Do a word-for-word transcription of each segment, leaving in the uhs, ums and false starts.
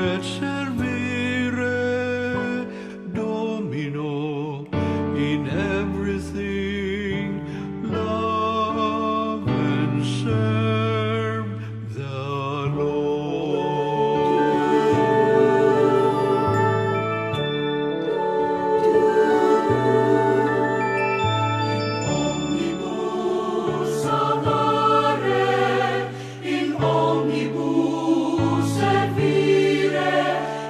Et servire Domino in everything, love and serve the Lord. In omnibus amare, in omnibus servire,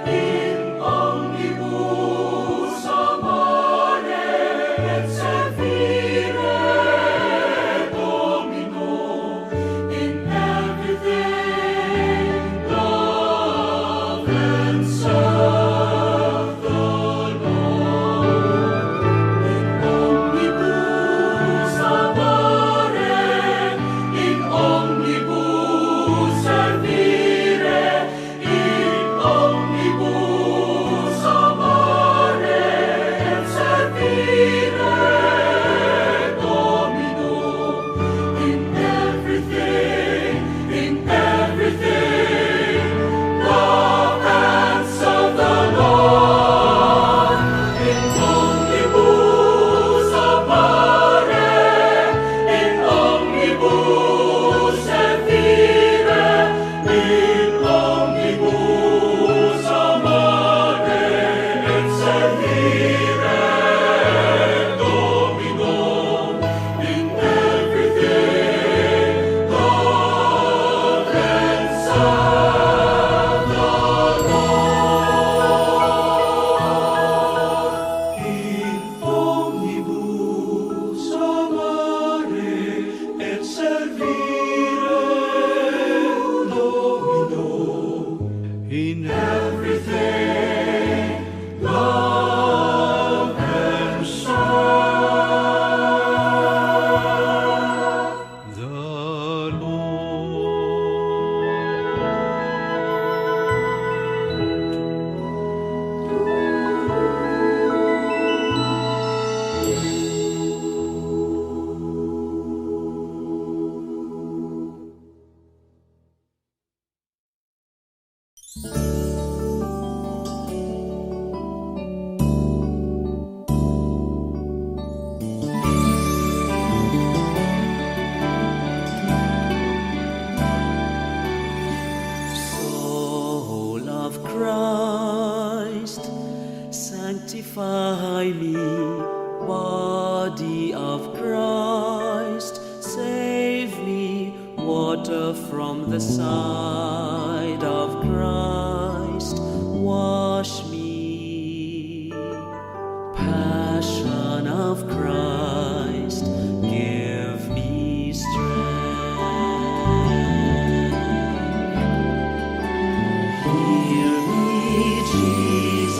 in omnibus amare et servire Domino, in everything love and serve the Lord. In omnibus amare, in omnibus servire, in omnibus amare et servire Domino, in everything, in everything love and serve the Lord. In omnibus amare, in omnibus servire, in omnibus amare et servire Domino, in everything love and serve the Lord. In omnibus amare et servire Domino, in everything love and serve the Lord. Soul of Christ, sanctify me. Body of Christ, save me. Water from the side of Christ, wash me. Passion of Christ, give me strength. Heal me, Jesus.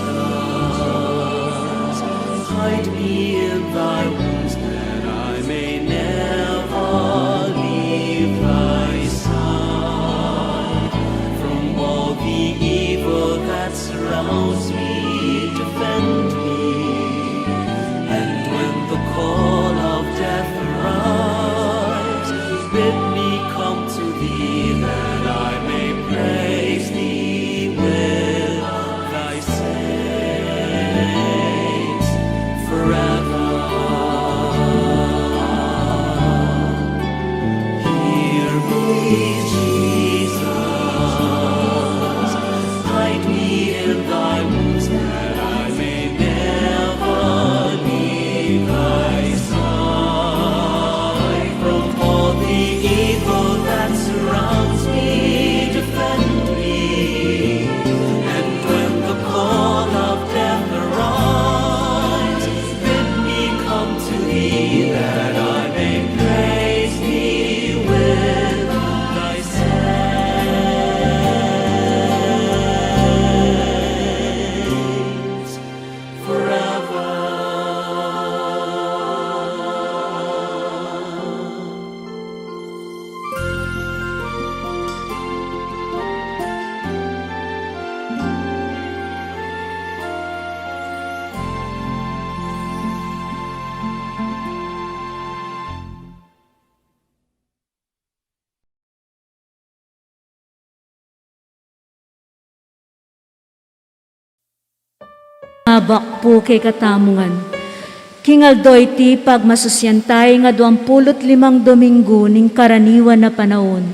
Hide me in thy wounds, that I may never leave thy side. From all the evil that surrounds me, defend me. And when the call of death arrives, bid me come to thee, that I may praise thee with thy saints forever. Hear me, Jesus, hide me in thy wounds, Abak pu kekatamu ngan. King aldo iti pagmasusyan taya ing aduang pulu't limang Dominggu ning karaniwan a panaun.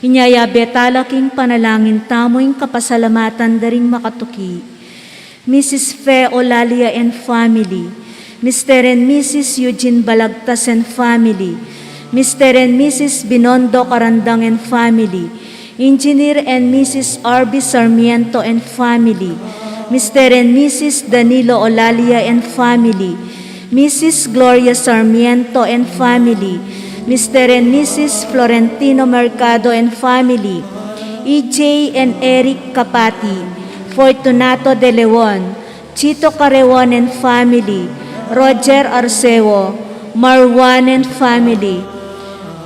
Inya yabe tala king panalangin tamu ing kapasalamatan da ring makatuki. Missus Fe Olalia and family, Mister and Missus Eugene Balagtas and family, Mister and Missus Binondo Carandang and family, Engineer and Missus R B Sarmiento and family, Mister and Missus Danilo Olalia and family, Missus Gloria Sarmiento and family, Mister and Missus Florentino Mercado and family, E J and Eric Capati, Fortunato de Leon, Chito Carreon and family, Roger Arceo, Marwan and family.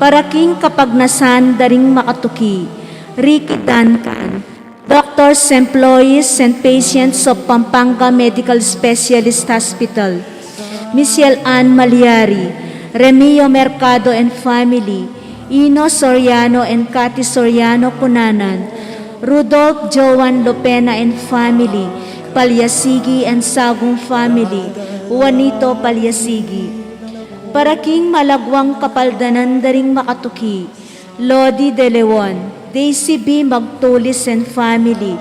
Para king kapagnasan da ring makatuki, Ricky Duncan, doctors, employees, and patients of Pampanga Medical Specialist Hospital, Michelle Ann Maliari, Remio Mercado and family, Ino Soriano and Cathy Soriano Cunanan, Rudolph Joan Lopena and family, Palyasigi and Sagum family, Juanito Palyasigi. Para king malagwang kapaldanan da ring makatuki, Lodi de Leon, Daisy B Magtulis and family,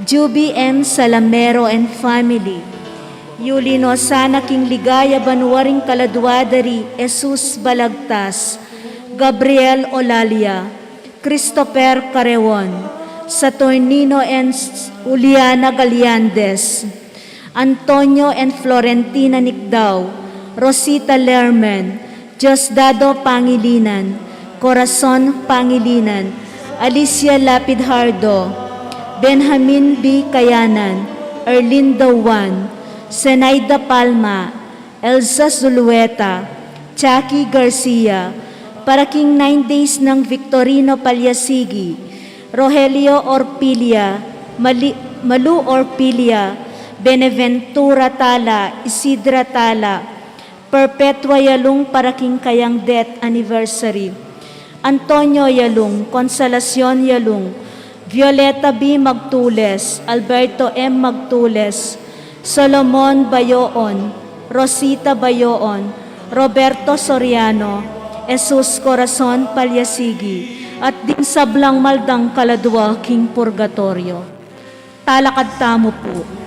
Juby M Salamero and family. Yuli no sana king ligaya banua ring kaladua da ri Jesus Balagtas, Gabriel Olalia, Christopher Carreon, Saturnino and Juliana Galiandes, Antonio and Florentina Nicdao, Rosita Lerman, Diosdado Pangilinan, Corazon Pangilinan, Alicia Lapidhardo, Benjamin B Kayanan, Erlinda Juan, Zenaida Palma, Elsa Zulueta, Jackie Garcia, para king nine days nang Victorino Palyasigi, Rogelio Orpilia, Mali-, Malu Orpilia, Beneventura Tala, Isidra Tala, Perpetua Yalung para king kayang death anniversary, Antonio Yalung, Consolacion Yalung, Violeta B Magtules, Alberto M Magtules, Solomon Bayoon, Rosita Bayoon, Roberto Soriano, Jesus Corazon Palyasigi, at ding sablang maldang kaladua king purgatoryo. Talakad tamu pu.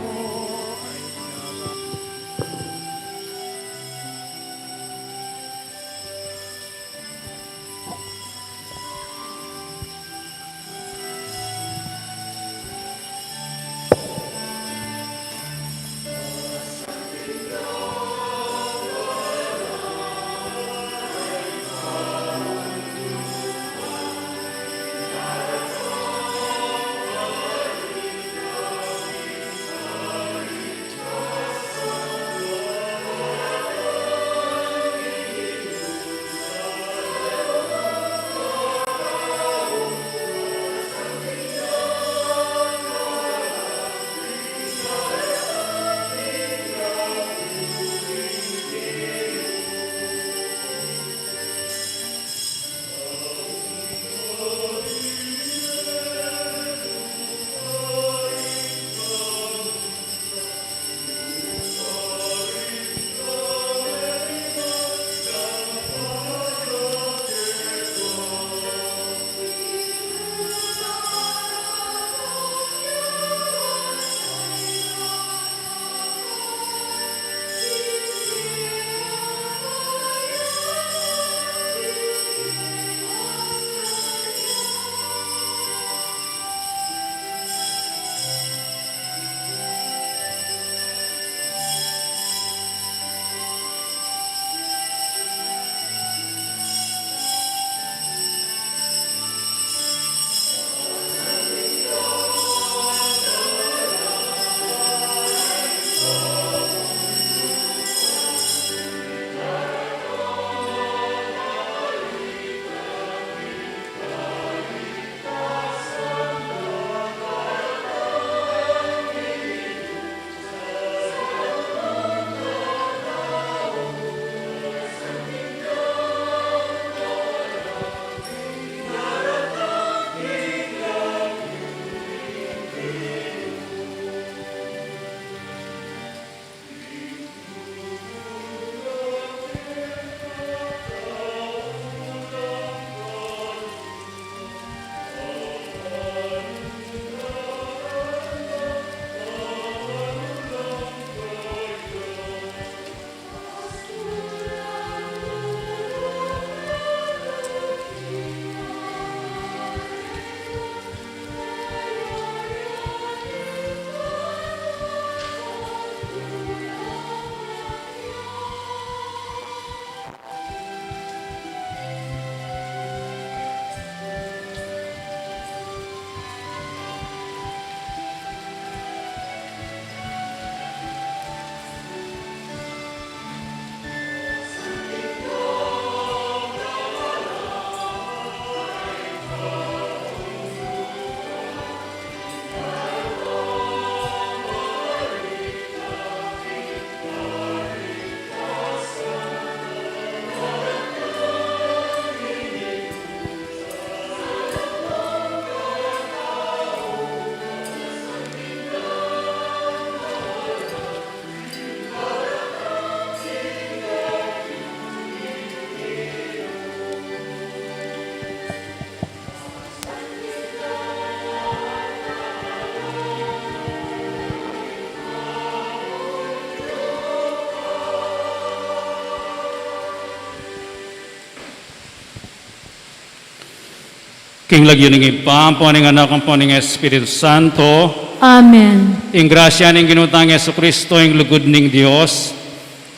Ing lagyu ning Ibpa, ampo ning Anak, ampo ning Espiritu Santo. Amen. Ing grasya ning Ginu tang Jesucristo, ing lugud ning Dios,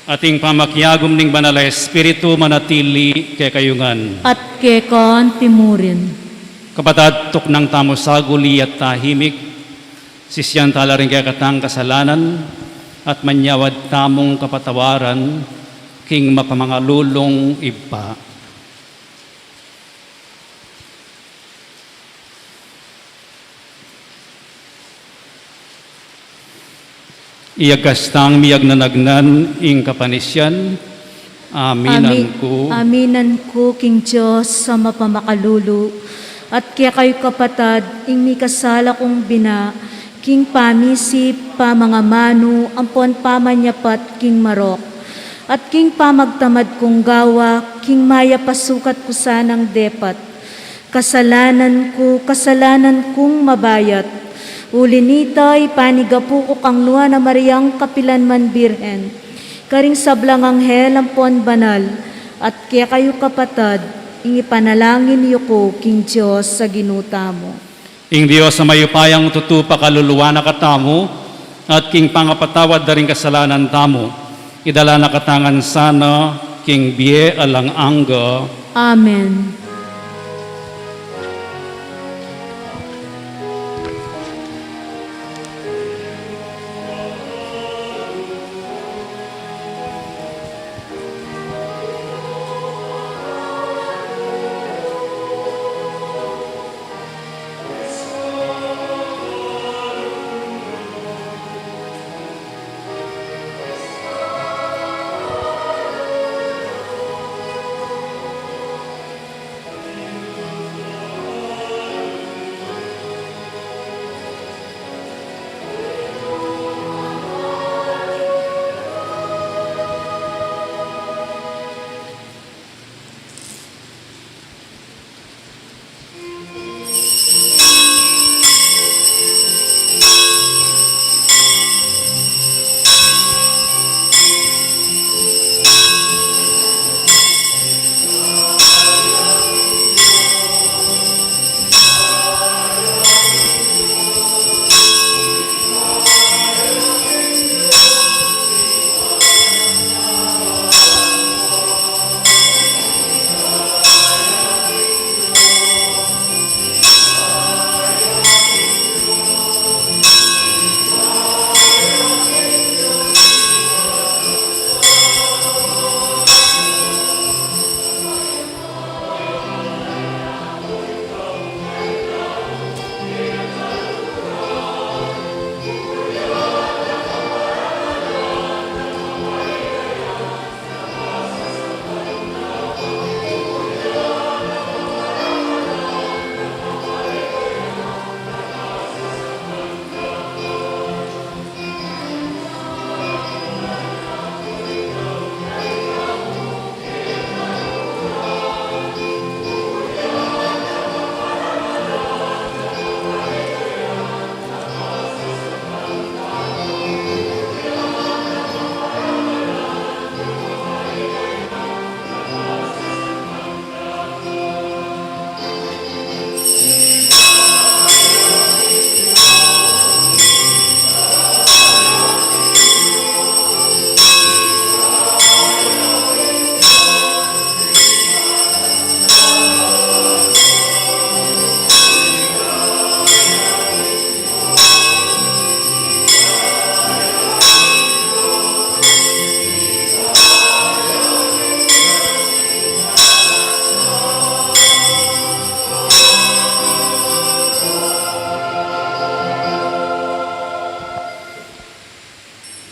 at ing pamakiagum ning Banal a Espiritu manatili kekayu ngan. At keka antimurin. Kapatad, tuknang tamu saguli at tahimik, sisian tala ring kekatang kasalanan, at manyawad tamung kapatawaran king mapamangalulung Ibpa. Iyagkas tang miyagnanagnan ing kapanisian, aminan Ami-, ku. Aminan ku king Dios a mapamakalulu, at kekayu kapatad, ing mikasala kung bina, king pamisip, pamangamanu, ampon pamanyapat king marok, at king pamagtamad kung gawa, king mayap a sukat ku sanang depat. Kasalanan ku, kasalanan kung mabayat. Uli nita, ipanigapu ku kang Nuan a Mariang kapilan man Birhen, karing sablang anghel ampon banal, at kekayu kapatad, ing ipanalangin yu ku king Dios a Ginu tamu. Ing Dios a mayupayang tutu pakaluluan na katamu, at king pangapatawad da ring kasalanan tamu, idala na katamu ngan sana king bie alang angga. Amen.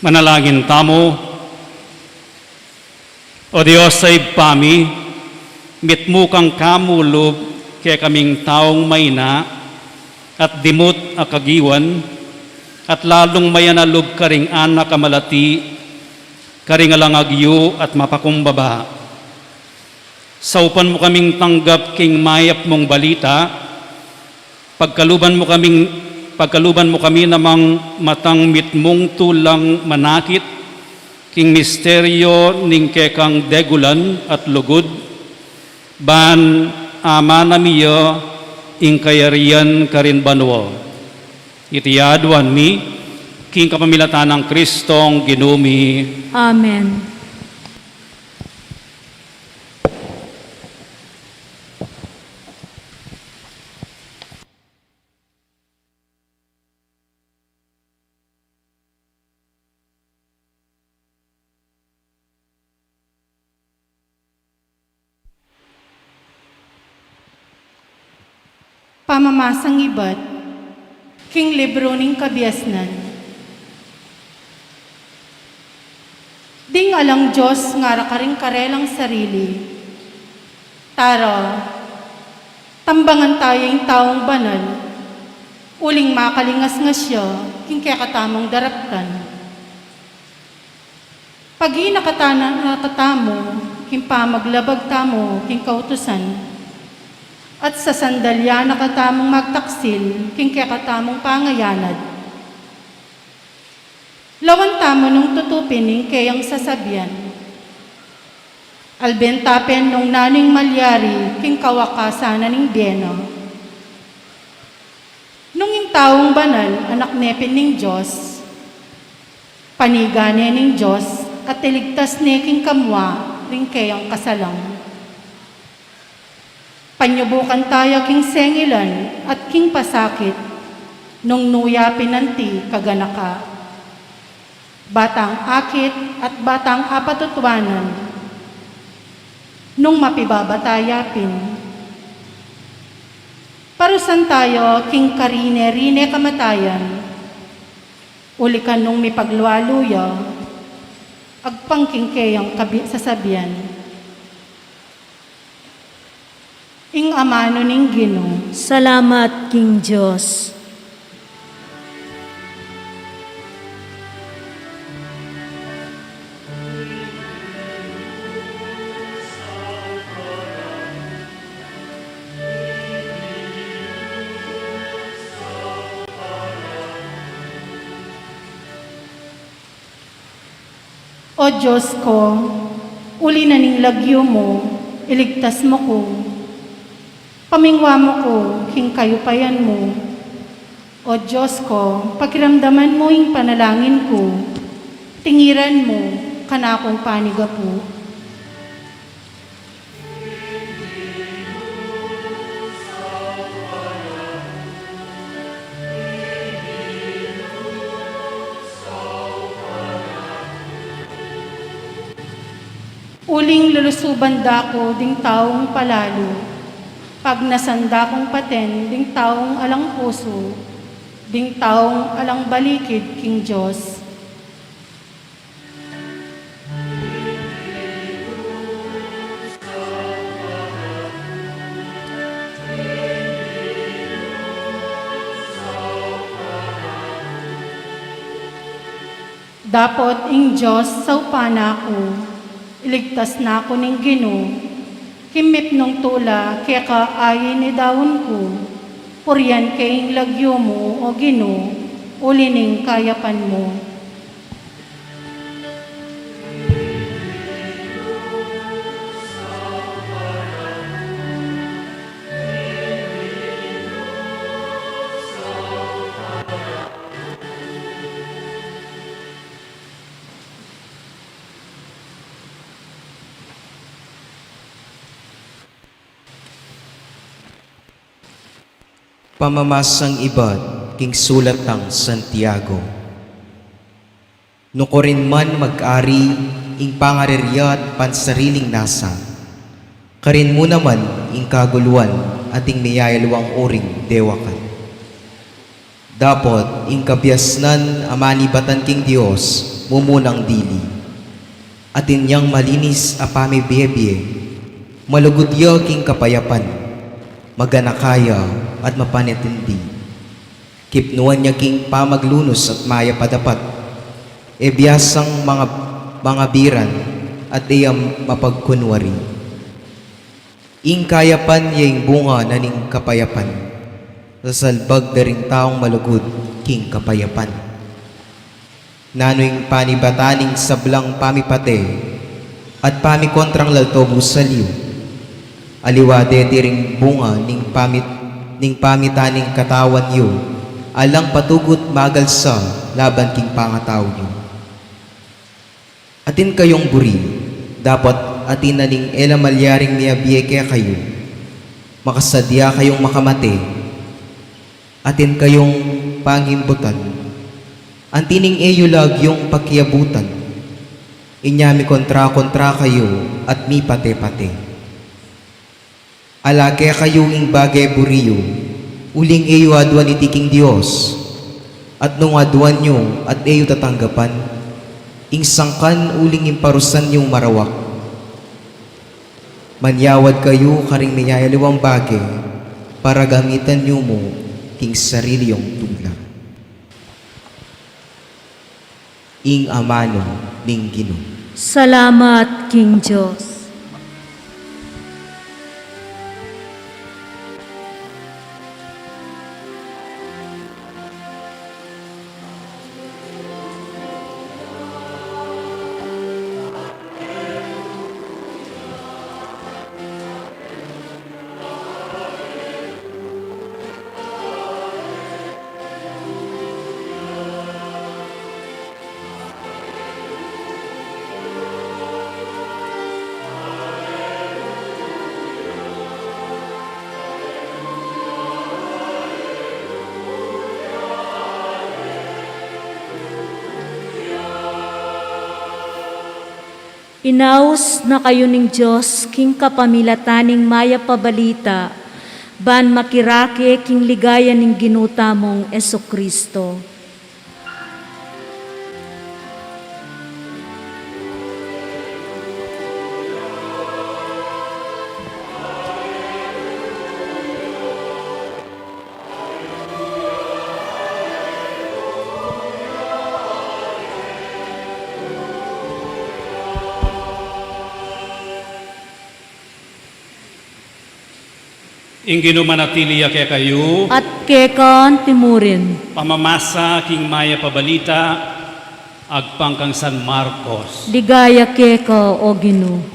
Manalangin tamu. O Dios a Ibpa mi, mitmu kang kamulub kekaming taung maina at dimut a kagiwan, at lalung mayanalub karing anak a malati, karing alang agyu at mapakumbaba. Saupan mu kaming tanggap king mayap mung balita, pagkaluban mu kaming, pagkaluban mu kami namang matang mitmung tulang manakit king misteryo ning kekang degulan at lugud, ban amana mi ya ing kayarian karin banua. Iti aduan mi, king kapamilatan nang Kristong Ginu mi. Amen. Pamamasang ibat king libru ning Kabiasnan. Ding alang Dios ngara karing karelang sarili, "Tara, tambangan taya ing taung banal, uling makalingasngas ya king kekatamung daraptan." Pagina katamu king pamaglabag tamu king kautusan, at sasandalian na katamung magtaksil king kekatamung pangayanad. Lawan tamu nung tutupin ing keyang sasabian. Alben ta pin nung nanu ing malyari king kawakasan na ning bie na. Nung ing taung banal anak ne pin ning Dios, panigan ne ning Dios at iligtas ne king kamua ring keyang kasalang. Panyubukan taya king sengilan at king pasakit, nung nu ya pin anti kaganaka, batang akit at batang apatutuanan, nung mapibaba taya pin. Parusan taya king karine-rine kamatayan, uli kan nung mipaglualu ya, agpang king keyang kabi-, sasabian. Ing amanu ning Ginu. Salamat king Dios. O Dios ko, uli na ning lagyu mu, iligtas mu ku. Pamingwa mu ku king kayupayan mu. O Dios ko, pakiramdaman mu ing panalangin ku. Tingiran mu kanakung panigapu. Uling lulusuban da ku ding taung palalu, pagnasan da kung paten ding taung alang pusu, ding taung alang balikid king Dios. Dapot ing Dios saupan na ku, iligtas na ku ning Ginu, kimipnung tula keka ain idaun ku, purian ke ing lagyu mu, o Ginu, uli ning kayapan mu. Pamamasang ibat king sulat nang Santiago. Nukarin man mag-ari ing pangarirya at pansariling nasa, karin mu naman ing kaguluan at ing miyayaliwang uring dewakan. Dapot ing kabiasnan a manibatan king Dios mumunang dili. Atin yang malinis a pamibie-bie, malugud ya king kapayapan, maganaka ya at mapanintindi. Kipnuan ya king pamaglunus at mayap a dapat, e biasang manga-, mangabiran at e ya mapagkunwari. Ing kayapan ya ing bunga na ning kapayapan. Sasalbag da ring taung malugud king kapayapan. Nanu ing panibatan ning sablang pamipate at pamikontrang lalto busal yu? Aliwa deti ring bunga ning pamit-, ning pamitan ning katawan yu, alang patugut magalsa laban king pangatau yu. Atin kayung buri, dapot atin na ning e la malyaring miyabie kekayu, makasadya kayung makamate. Atin kayung pangimbutan, anti ning e yu la agyung pakiabutan, inya mikontra-kontra kayu at mipate-pate. Ala kekayu ing bage buri yu, uling e yu aduan iti king Dios, at nung aduan yu at e yu tatanggapan, ing sangkan uling ing parusan yu marawak. Manyawad kayu karing miyayaliwang bage, para gamitan yu mu king sarili yung tula. Ing amanu ning Ginu. Salamat king Dios. Inaus na kayu ning Dios king kapamilatan ning Mayap a Balita, ban makirake king ligaya ning Ginu tamung Jesucristo. Ing Ginu manatili ya kekayu. At keka antimurin. Pamamasa king Mayap a Balita agpang kang San Marcos. Ligaya keka, O Ginu.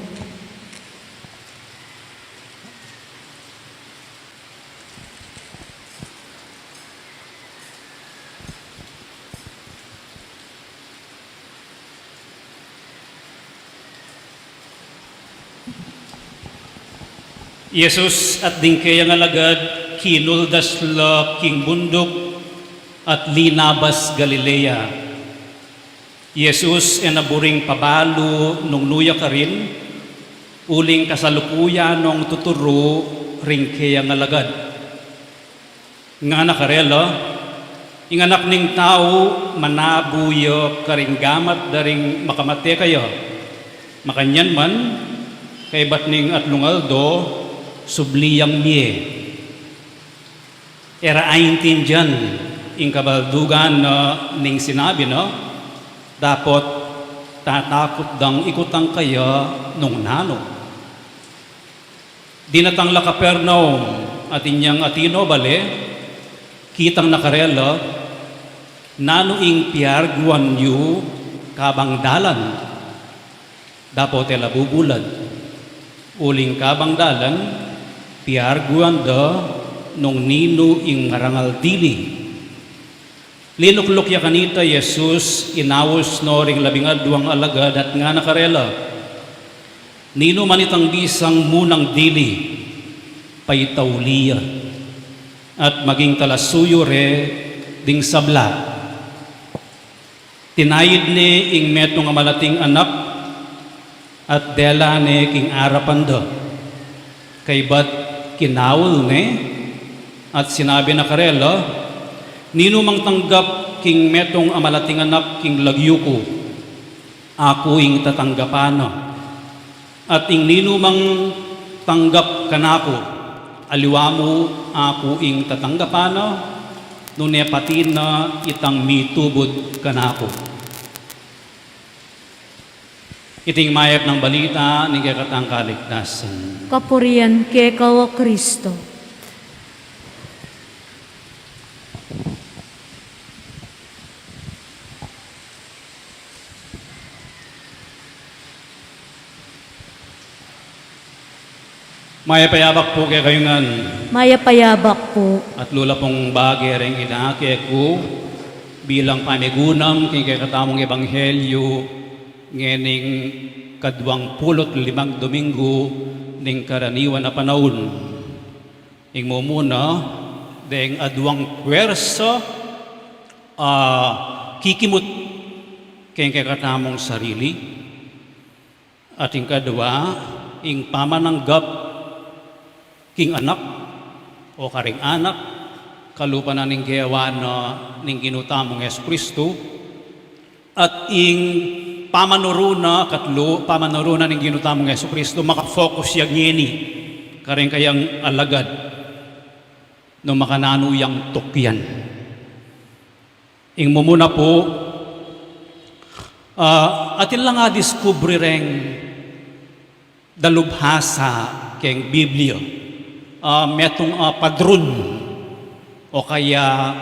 Jesus at ding keyang alagad kinuldas la king bunduk at linabas Galilea. Jesus e na buring pabalu nung nu ya karin, uling kasalukuyan nong tuturu ring keyang alagad. Ngana karela, ing Anak ning Tau manabu ya karing gamat da ring makamate kaya. Makanyan man, kaybat ning atlung aldo, subli yang mie. E ra aintindian ing kabaldugan na ning sinabi na, dapot tatakut dang ikutang kaya nung nanu. Dinatang la Capernaum, at inyang atinu bale, kitang na karela, nanu ing piarguan yu kabang dalan? Dapot e la bubulad. Uling kabang dalan, piarguan da nung ninu ing marangal dili. Linukluk ya kanita i Jesus, inaus no ring labing adwang alagad at ngana karela, ninu man itang bisang munang dili, paitauli ya, at maging talasuyu re ding sabla. Tinaid ne ing metung a malating anak, at dela ne king arapan da. Kaybat kinaul ne, at sinabi na karela, ninu mang tanggap king metung a malating anak king lagyu ku, aku ing tatanggapan na. At ing ninu mang tanggap kanaku, aliwa mu aku ing tatanggapan na, nune pati na itang mitubud kanaku. Iting mayap nang balita ning kekatang kaligtasan. Kapurian keka, O Kristo. Mayap a yabak pu kekayu ngan. Mayap a yabak pu. At lula pung bage reng idake ku bilang pamigunam king kekatamung ebanghelyu ngening kaduang pulu't limang Dominggu ning karaniwan a panaun. Ing mumuna, deng aduang puwersa a kikimut keng kekatamung sarili. At ing kadua, ing pamananggap king anak o karing anak, kalupa na ning gewa na ning Ginu tamung Jesucristo, at ing pamanuru na, katlu, pamanuru na ning Ginu tamung Jesucristo, makafocus ya ngeni karing kayang alagad nung makananu yang tukyan. Ing mumuna pu, ah, atin lang a diskubre reng dalubhasa keng Biblia, ah, metung a padrun o kaya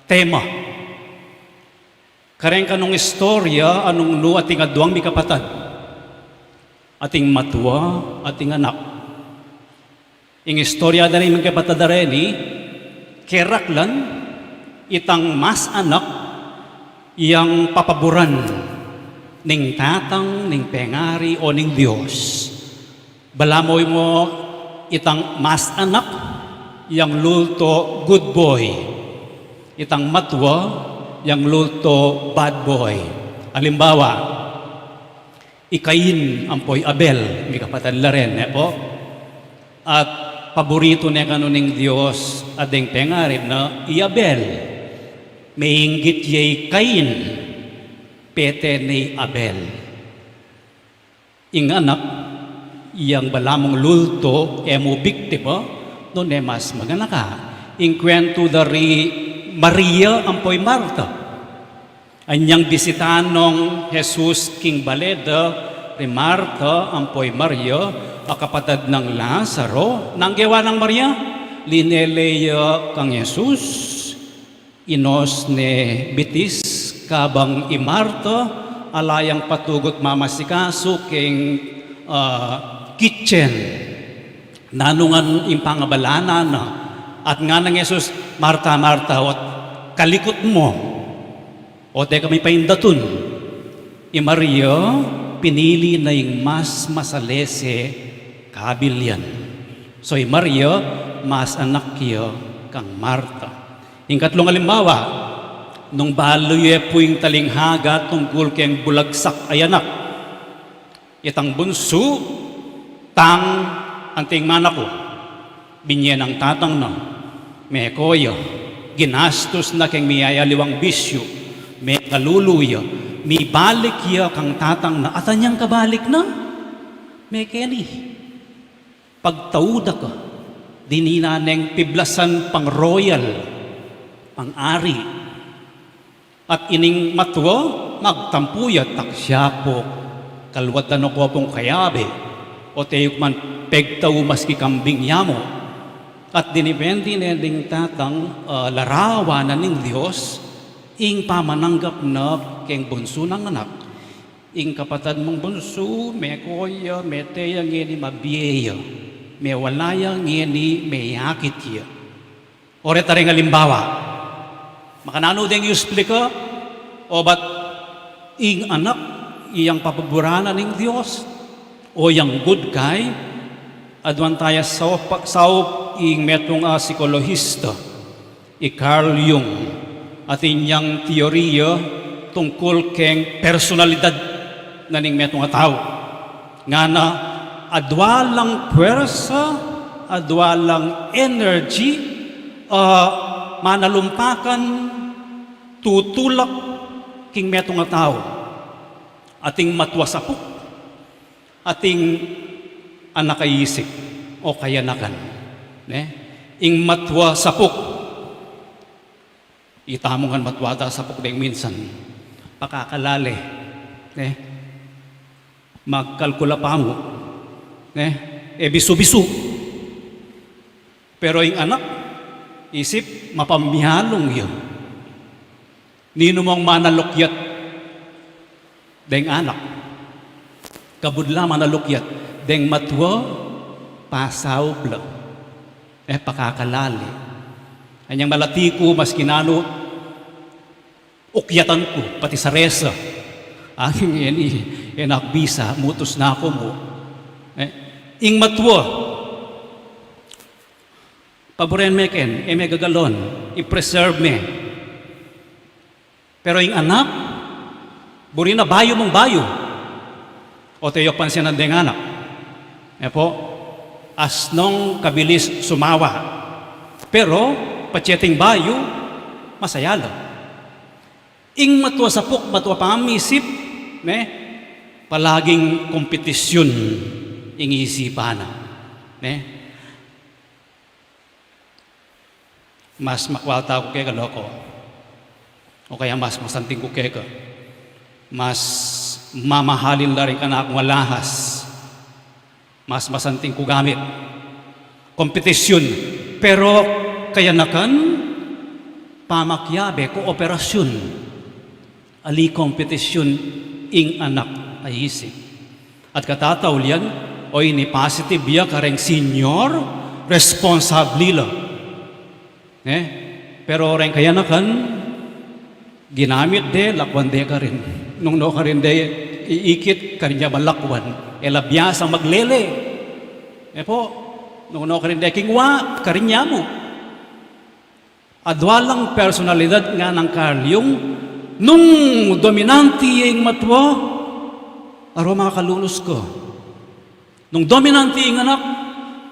tema. Kareng kanung istorya, anung nu ating aduang mikapatad, ating matua, ating anak. Ing istorya da ring mikapatad a reni, keraklan, itang mas anak yang papaburan ning tatang, ning pengari o ning Dios. Balamu mu itang mas anak yang lulto good boy, itang matua yang lulto bad boy. Alimbawa, i Cain ampo i Abel, mikapatad la ren, ne pu? At paburitu ne kanu ning Dios a deng pengari na i Abel. Meinggit ya i Cain, pete ne i Abel. Ing anak, yang balamung lulto, e mu biktima, nune mas maganaka. Ing kwentu da ri Maria ampo i Marta. Anyang bisitan nong Jesus king bale da ri Marta ampo i Maria, a kapatad nang Lazaro, nanu ing gewa nang Maria? Linele ya kang Jesus, inos ne bitis, kabang i Marta, ala yang patugut mamasikasu king, ah, kitchen. Nanu ngan ing pangabalanan na? At ngana nang Jesus, "Marta, Marta, ot kalikut mu, ot e ka mi paindatun." I Maria, pinili na ing mas masalese kabilyan. So, i Maria, mas anak ya kang Marta. Ing katlung alimbawa, nung balu ye pu ing talinghaga tungkul keng bulagsak a anak. Itang bunsu, "Tang, anting mana ku?" Binye nang tatang na, meko ya, ginastus na keng miyayaliwang bisyu, mekalulu ya, mibalik ya kang tatang na, at anyang kabalik na, mekeni. Pagtauda ka, dininan neng piblasan pang royal, pang ari. At ining matua, magtampu ya, "Taksia pu, kaluatan ku pung kayabe, o teyuk man pegtau maski kambing ya mu." At dinipende ne ding tatang, ah, larawan na ning Dios, ing pamananggap na keng bunsu nang anak. Ing kapatad mung bunsu, meko ya, mete ya ngeni, mabie ya, mewala ya ngeni, meyakit ya. O reta ring alimbawa. Makananu deng yu explika? Obat ing anak, iyang papaburan na ning Dios, o yang good guy? Aduan taya saup, saup ing metung a psikolohista, i Carl Jung, atin yang teoria tungkul keng personalidad na ning metung a tau. Ngana, adua lang puersa, adua lang energy, ah, manalumpakan, tutulak king metung a tau. Ating matua sapuk, ating anak a isip o kayanakan. Ne? Ing matua sapuk, itamu ngan matua ta sapuk deng minsan, pakakalale, ne? Magkalkula pa mu, ne? E bisu-bisu. Pero ing anak, isip, mapamialung ya. Ninu mung manalukyat deng anak? Kabud la manalukyat deng matua, pasaub la, e pakakalali. Anyang malati ku, maski nanu, ukyatan ku pati sa resa. Angin e, e na ku bisa, mutus na ku mu. E, ing matua, paburen me ken, e me gagalon, i-preserve me. Pero ing anak, buri na bayu mung bayu. O, te yo pansinan deng anak. E po, asnong kabilis sumawa. Pero patse ting bayu, masaya la. Ing matua sapuk, matua pamisip, ne, palaging kompetisyun ing isipan na, ne. Mas makwalta ku keka, loko. O kaya mas masanting ku keka. Mas mamahalin la ring kanakung alahas. Mas masanting ku gamit. Kompetisyun. Pero kayanakan, pamakiabe, kooperasyon. Ali kompetisyun ing anak a isip. At katataulian, o ini positive ya kareng senior, responsable la. Ne? Pero reng kayanakan, ginamit de, lakwan de karin. Nung no karin de iikit, karin ya ba lakwan? E la biasang maglele. E po, nung no karin de kingwa, karin ya mu. Adwa lang personalidad, nganang Carl Jung, nung dominante ya ing matua, arwa makalunus ka. Nung dominante ing anak,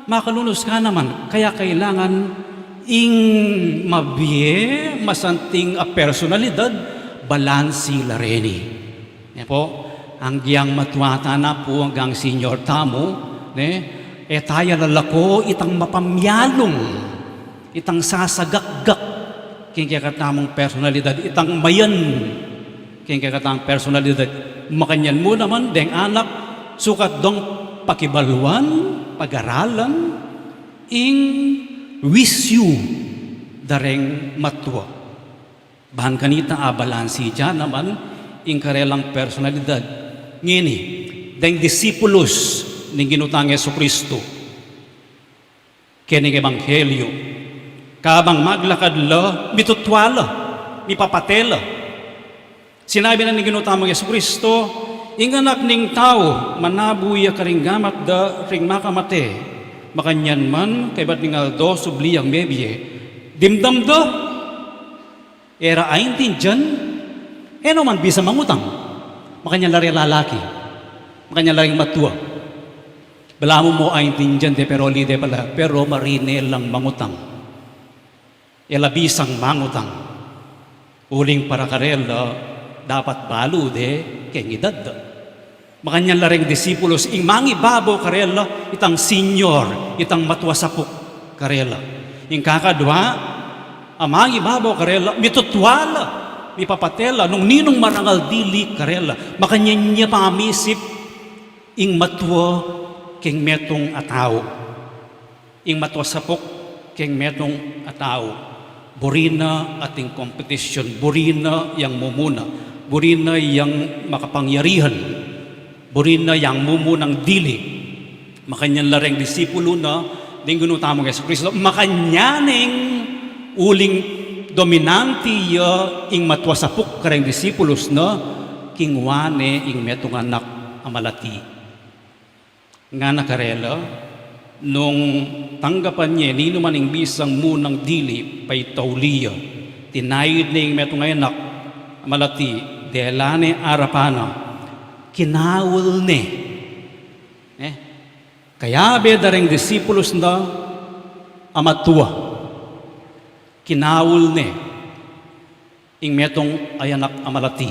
makalunus ka naman. Kaya kailangan ing mabie, masanting a personalidad, balansi la reni. Ne po, anggyang matua tana pu, anggang senior tamu, ne, e taya lalako itang mapamyalung, itang sasagakgak king kekatamung personalidad, itang mayan king kekatamung personalidad. Makanyan mu naman deng anak, sukat dong pakibaluan, pagaralan ing wisyu da reng matua. Ban kanita abalansi ya naman ing karelang personalidad. Ngeni, deng disipulus ning Ginu tang Jesucristo keni king ebanghelyu, kabang maglakad la, mitutua la, mipapate la. Sinabi na ning Ginu tamung Jesucristo, ing Anak ning Tau, manabu ya karing gamat da ring makamate. Makanyan man, kaybat ning aldo, subli yang mebie. Dimdam da, e ra aintindian, e no man bisa mangutang. Makanyan la reng lalaki, makanyan la reng matua. Balamu mo aintindian de, pero ali de pala, pero marine lang mangutang. E la bisang mangutang. Uling para karela, dapat balu de keng idad da. Makanyan la reng disipulus, ing mangibabo karela, itang senior, itang matua sapuk karela. Ing kakadwa, a mangibabo karela, mitutua la, mipapate la nung ninung marangal dili karela. Makanyan ya pamisip ing matua keng metung a tau. Ing matua sapuk keng metung a tau, buri na atin kompetisyun, buri na yang mumuna, buri na yang makapangyarihan, buri na yang mumunang dili. Makanyan la reng disipulu na ning Ginu tamung Jesucristo, makanyan ing uling dominanti ya ing matua sapuk kareng disipulus na, kingwa ne ing metung anak a malati. Ngana karela, nung tanggapan ye ninu man ing bisang munang dili, paitauli ya. Tinayud ne ing metung a anak a malati, dela ne arapan na, kinaul ne. Eh, kayabe da reng disipulus na a matua, kinaul ne ing metung a anak a malati.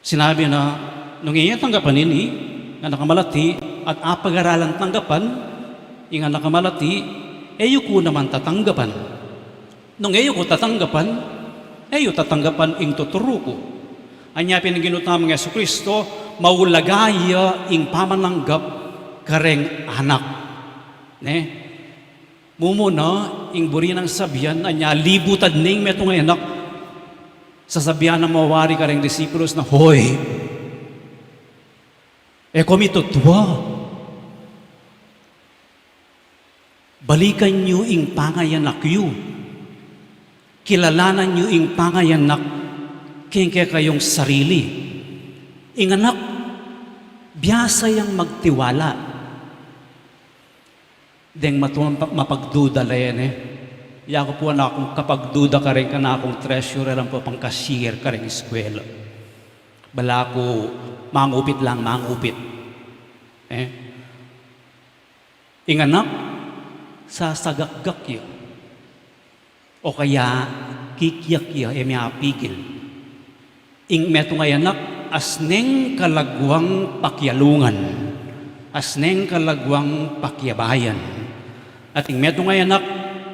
Sinabi na, nung e ye tanggapan ini, ing anak a malati, at apagaralan tanggapan ing anak a malati, e yu ku naman tatanggapan. Nung e yu ku tatanggapan, e yu tatanggapan ing tuturu ku. Anya pin ning Ginu tamung Jesucristo, maulaga ya ing pamananggap kareng anak. Ne? Mumuna ing buri nang sabian, anya libutan ne ing metung a anak. Sasabian na mu wari kareng disipulus na, "Hoy, e ko mitutua. Balikan yu ing pangayanak yu. Kilalanan yu ing pangayanak keng kekayung sarili. Ing anak, biasa yang magtiwala. Deng matu-, mapagduda la yan, e. Yaku pu, anak, kung kapagduda karin kanakung treasurer ampo pang cashier karing eskwela. Balaku mangupit lang mangupit. E? Ing anak, sasagakgak ya. O kaya kikyak ya, e mapigil. Ing metung a anak, asneng kalaguang pakialungan, asneng kalaguang pakiabayan. At ing metung a anak,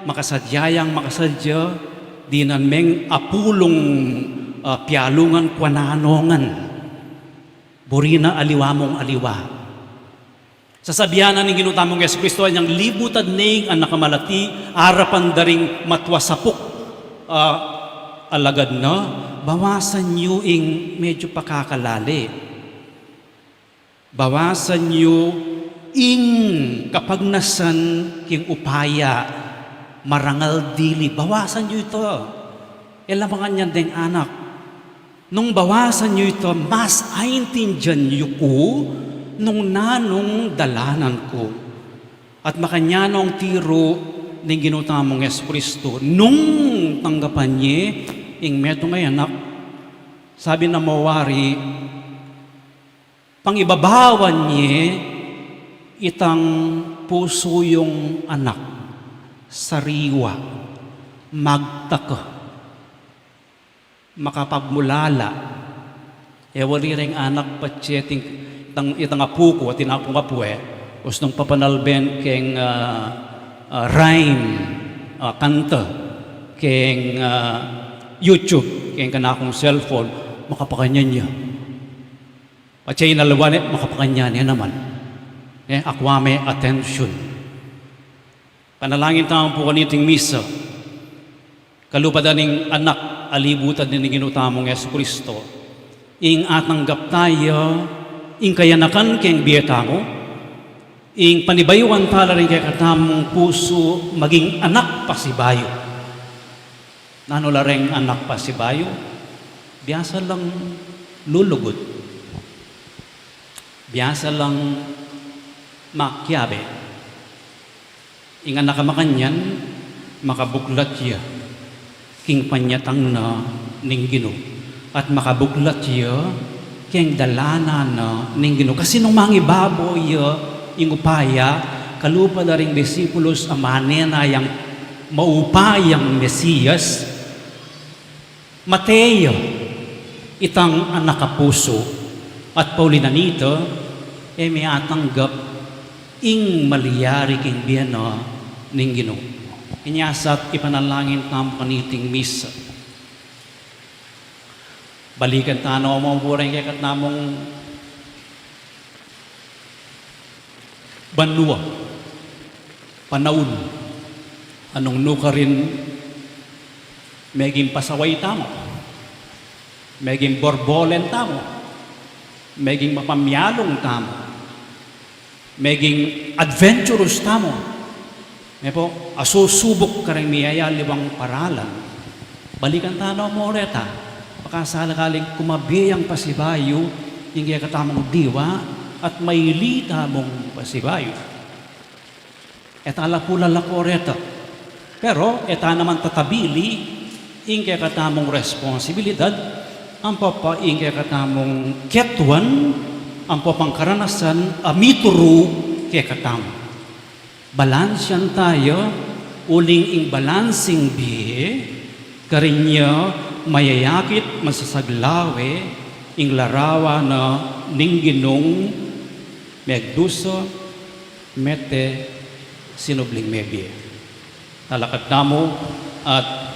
makasadya yang makasadya, dinan meng apulung, ah, pialungan kua nanongan. Buri na aliwa mung aliwa. Sasabian na ning Ginu tamung Jesucristo, anyang libutan ning anak a malati, arapan da ring matua sapuk, ah, alagad na, bawasan yu ing medyu pakakalale. Bawasan yu ing kapagnasan king upaya, marangal dili. Bawasan yu ita. E la makanyan deng anak. Nung bawasan yu ita, mas aintindian yu ku nung nanung dalanan ku. At makanyan nung tiru ning Ginu tamung Jesucristo, nung tanggapan ye ing metung a anak, sabi na mu wari, pangibabawan ye itang pusu yung anak, sariwa, magtaka, makapagmulala. E wari reng anak patse itang, itang apu ku, atin akung apu, e, ustung papanalben keng, ah, ah, rhyme, ah, kanta, keng, ah, YouTube, keng kanakung cellphone, makapakanyan ya. Patse inalawan e, makapakanyan ya naman. E, akwa me attention. Panalangin tamu pu kaniting misa. Kalupa da ning anak a libutan ning Ginu tamung Jesucristo, ing atanggap taya ing kayanakan keng bie tamu, ing panibayuan tala ring kekatamung pusu maging anak pasibayu. Nanu la reng anak pasibayu? Biasa lang lulugut. Biasa lang makiabe. Ing anak a makanyan, makabuklat ya king panyatang na ning Ginu, at makabuklat ya keng dalanan na ning Ginu. Kasi nung mangibabo ya ing upaya, kalupa da ring disipulus a mane na yang maupayang Mesias, mate ya itang anak a pusu, at pauli na nita, e me atanggap ing malyari king bie na ning Ginu. Inya sa ipanalangin tamu kaniting misa. Balikan tana mu pu reng kekatamung banua, panaun, a nung nukarin meging pasaway tamu, meging borbolen tamu, meging mapamialung tamu, meging adventurous tamu, me pu, asusubuk kareng miyayaliwang paralan. Balikan tana mu reta, pakasalakaling kumabe yang pasibayu ing kekatamung diwa at maili tamung pasibayu. E tala pu lalako reta. Pero e ta naman tatabili ing kekatamung responsibilidad, ampo pa ing kekatamung ketuan, ampo pang karanasan a mituru kekatamu. Balansian taya, uling ing balansing bie, karin ya mayayakit masasaglawe ing larawan na ning Ginung megdusa, mete, sinubling mebie. Talakad tamu at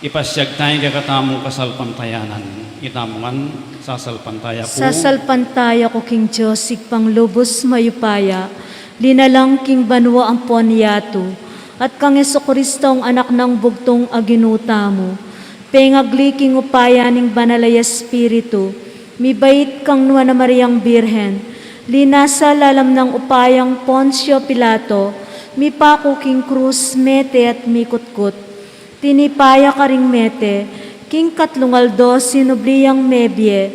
ipasiag taya ing kekatamung kasalpantayanan. Itamu ngan, sasalpantaya ku. Sasalpantaya ku king Dios, Ibpang lubus mayupaya, linalang king banua ampon yatu, at kang Jesucristong Anak nang bugtung a Ginu tamu, pengagli king upaya ning Banal a Espiritu, mibait kang Nuan a Mariang Birhen, linasa lalam nang upayang Poncio Pilato, Mipaku king krus, mete at mikutkut. Tinipa ya karing mete, king katlung aldo sinubli yang mebie,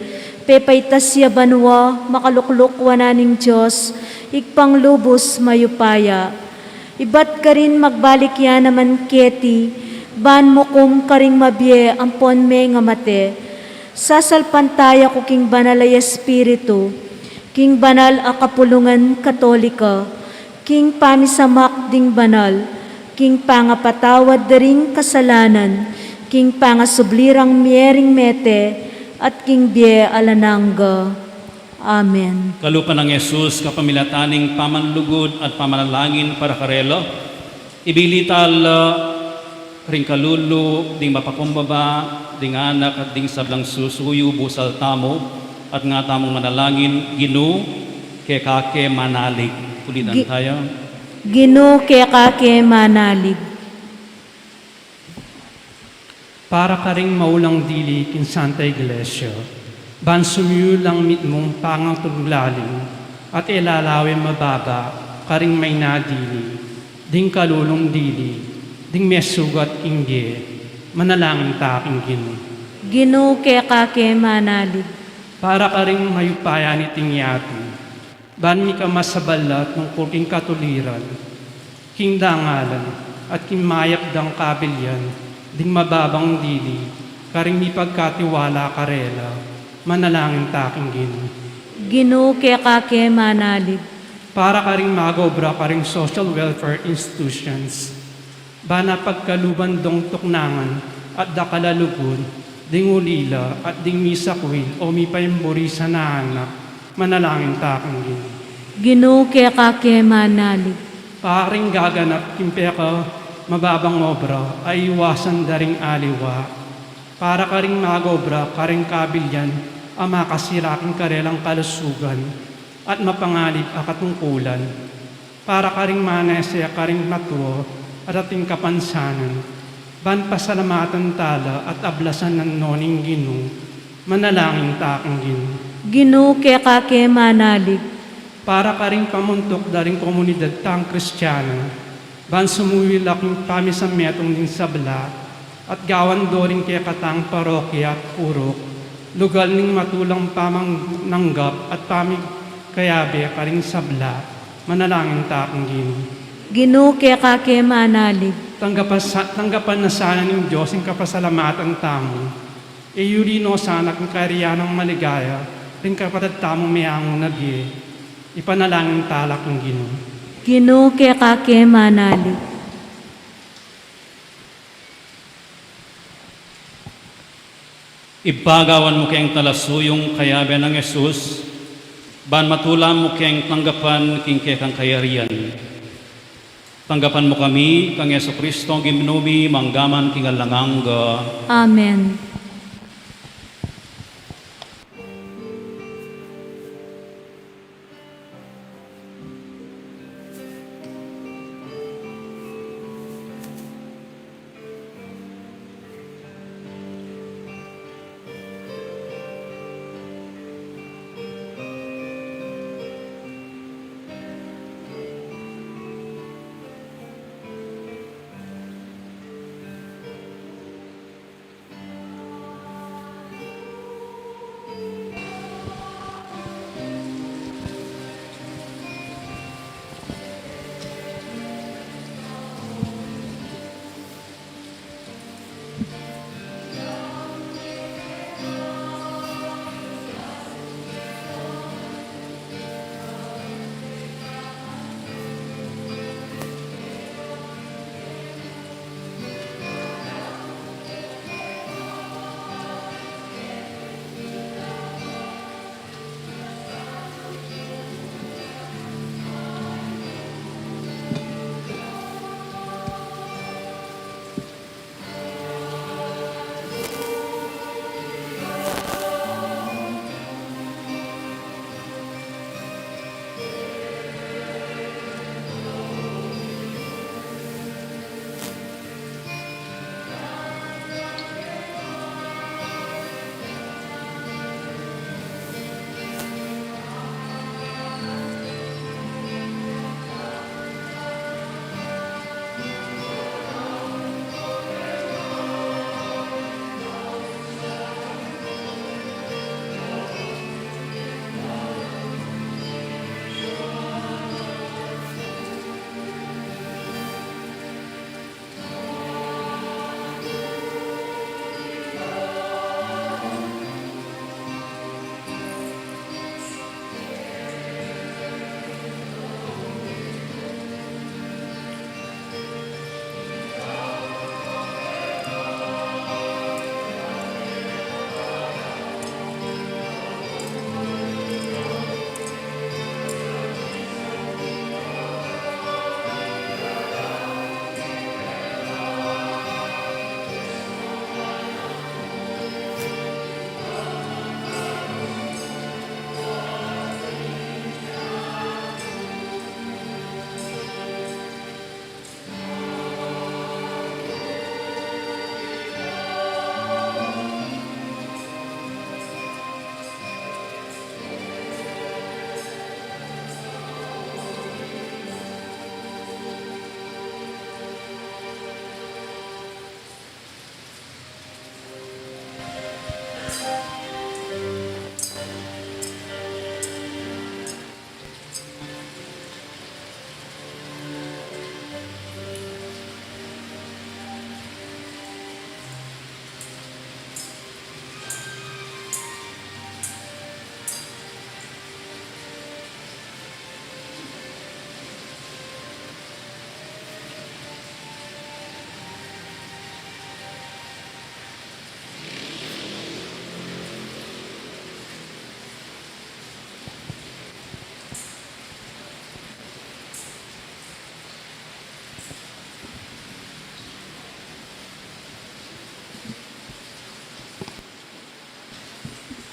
pepaitas ya banua, makalukluk wanan ning Dios, Ibpang lubus mayupaya. Ibat karin magbalik ya naman keti, ban mukum karing mabie ampon mengamate. Sasalpantaya ku king Banal a Espiritu, king banal a kapulungan Katolika, king pamisamak ding banal, king pangapatawad da ring kasalanan, king pangasubli rang mie ring mete, at king bie alang angga. Amen. Kalupa nang Jesus, kapamilatan ning pamanlugud at pamanalangin para karela, ibili tala ring kalulu ding mapakumbaba, ding anak at ding sablang susuyu, busal tamu, at nga tamung manalangin. Ginu, keka ke manalig. Ulitan Gi-, tayo. Ginu, keka ke manalig. Para karing maulang dili king Santa Iglesia, ban sumuyul lang mitmung pangatulug lalim at e lalawe mababa karing maina dili, ding kalulung dili, ding mesugat king bie, manalangin ta king Ginu. Ginu, keka ke manalig. Para karing mayupaya niting yatu, ban mika masabala tungkul king katuliran, king dangalan, at king mayap dang kabilian ding mababang dili, karing mipagkatiwala karela, manalangin ta king Ginu. Ginu, keka ke manalig. Para karing mag-obra karing social welfare institutions, ban pagkaluban dong tuknangan at dakal a lugud, ding ulila at ding misakwil o mipaimburi sana anak, manalangin ta king Ginu. Ginu, keka ke manalig. Para karing gaganap king peka mababang obra a iwasan da ring aliwa. Para karing mag-obra karing kabilian a makasira king karelang kalusugan at mapanganib a katungkulan. Para karing manese karing matua at ating kapansanan, ban pasalamatan tala at ablasan na no ning Ginu, manalangin ta king Ginu. Ginu, keka ke manalig. Para karing pamuntuk da ring komunidad tang Kristiana, ban sumuyul la king pamisametung ding sabla, at gawan do ring kekatang parokya at purok, lugal ning matulang pamananggap at pamikayabe karing sabla, manalangin ta king Ginu. Ginu, keka ke manalig. Tanggapan sa-, tanggapan na sana ning Dios ing kapasalamatan tamu. Iyuli no sana king kayarian nang maligaya ring kapatad tamung meangu na bie. Ipanalangin tala king Ginu. Ginu, keka ke manalig. Ibpa, gawan mu keng talasuyung kayabe nang Jesus, ban matula mu keng tanggapan king kekang kayarian. Tanggapan mu kami kang Jesucristo Ginu mi, mangga man king alang angga. Amen.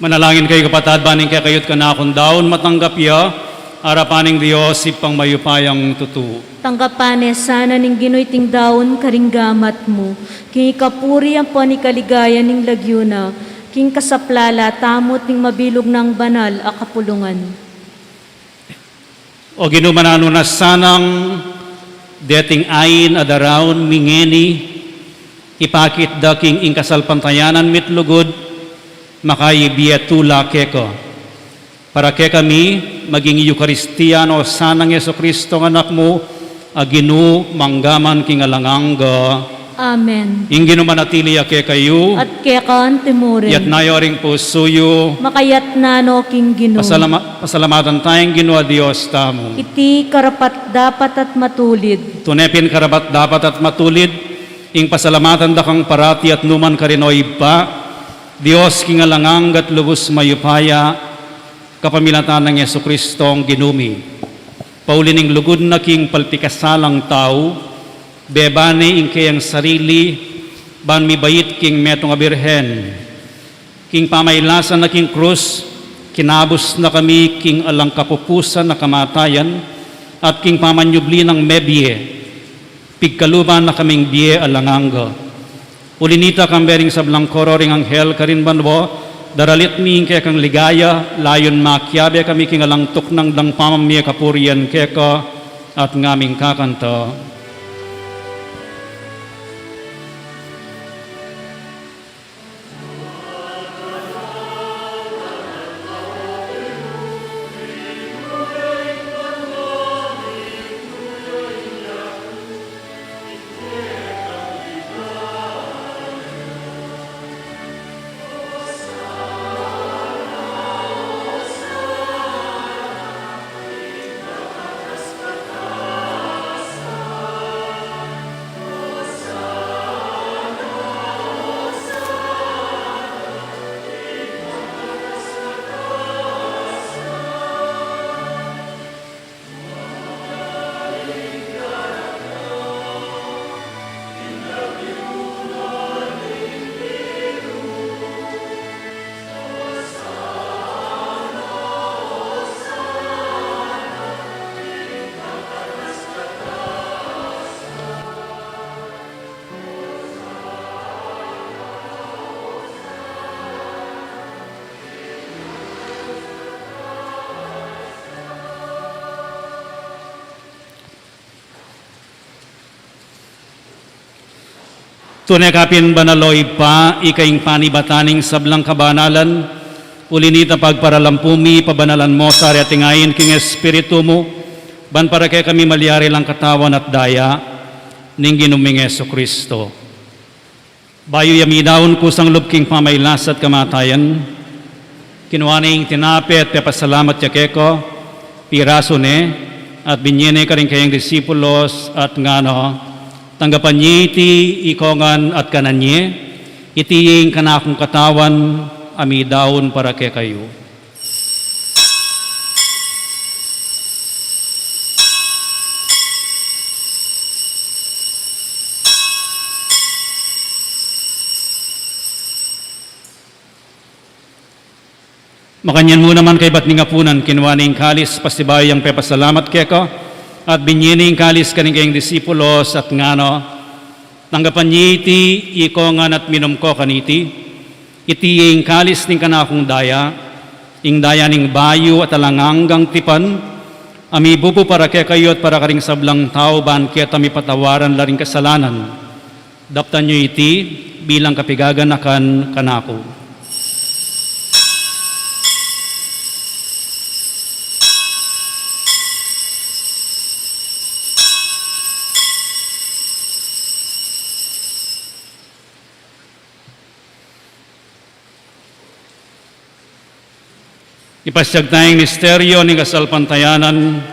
Manalangin kayu, kapatad, ban ing kekayu't kanakung daun matanggap ya arapan ning Dios Ibpang mayupayang tutu. Tanggapan ne sana ning Ginu iting daun karing gamat mu, king ikapuri ampon ikaligaya ning lagyu na, king kasaplalan tamu at ning mabilug nang banal a kapulungan. O Ginu, mananu na sanang deting ain a daraun mi ngeni, ipakit da king ing kasalpantayanan mi't lugud, makaibie tula keka. Para kekami, maging Eukaristia no sanang Jesucristo, Anak mu, a Ginu, mangga man king alang angga. Amen. Ing Ginu manatili ya kekayu. At keka antimurin. Iyatas yu ring pusu yu. Makayatas no king Ginu. Pasalama-, pasalamatan taya ing Ginu a Dios tamu. Iti karapat-dapat at matulid. Tune pin karapat-dapat at matulid, ing pasalamatan da kang parati at nukarin man, O Ibpa, Dios king alang angga at lubus mayupaya, kapamilatan nang Jesucristong Ginu mi. Pauli ning lugud na king palpikasalang tau, bebane ing keyang sarili, ban mibait king metung a birhen. King pamailasan na king krus, kinabus na kami king alang kapupusan a kamatayan, at king pamanyubli nang mebie, pigkaluban na kaming bie alang angga. Uli nita, kambe ring sablang koro ring anghel karin banua, daralit mi ing kekang ligaya, layun makiabe kami king alang tuknang dang pamamie kapurian keka, at ngaming kakanta. Tune ka pin banal, o Ibpa, ika ing panibatan ning sablang kabanalan, uli nita pagparalan pu mi, pabanalan mu sa reting ain king Espiritu mu, ban para kekami malyari lang katawan at daya ning Ginu ming Jesucristo. Bayu ya midaun kusang lub king pamailas at kamatayan, kinua ne ing tinape at pepasalamat ya keka, pirasu ne, at binie ne karing kayang disipulos, at ngana, tanggapan ye iti ikongan at kanan ye, iti ing kanakung katawan a midaun para kekayu. Makanyan mu naman kaybat ning apunan, kinua ne ing kalis, pasibayu yang pepasalamat keka, at binie ne ing kalis karing kayang disipulos, at ngana, tanggapan ye iti ikongan at minum ko kaniti, iti ing kalis ning kanakung daya, ing daya ning bayu at alang anggang tipan, a mibubu para kekayu at para karing sablang tau ban keta mipatawaran la ring kasalanan. Daptan yu iti bilang kapigaganakan kanaku. Ipasyag taya ing misteryo ning kasalpantayanan.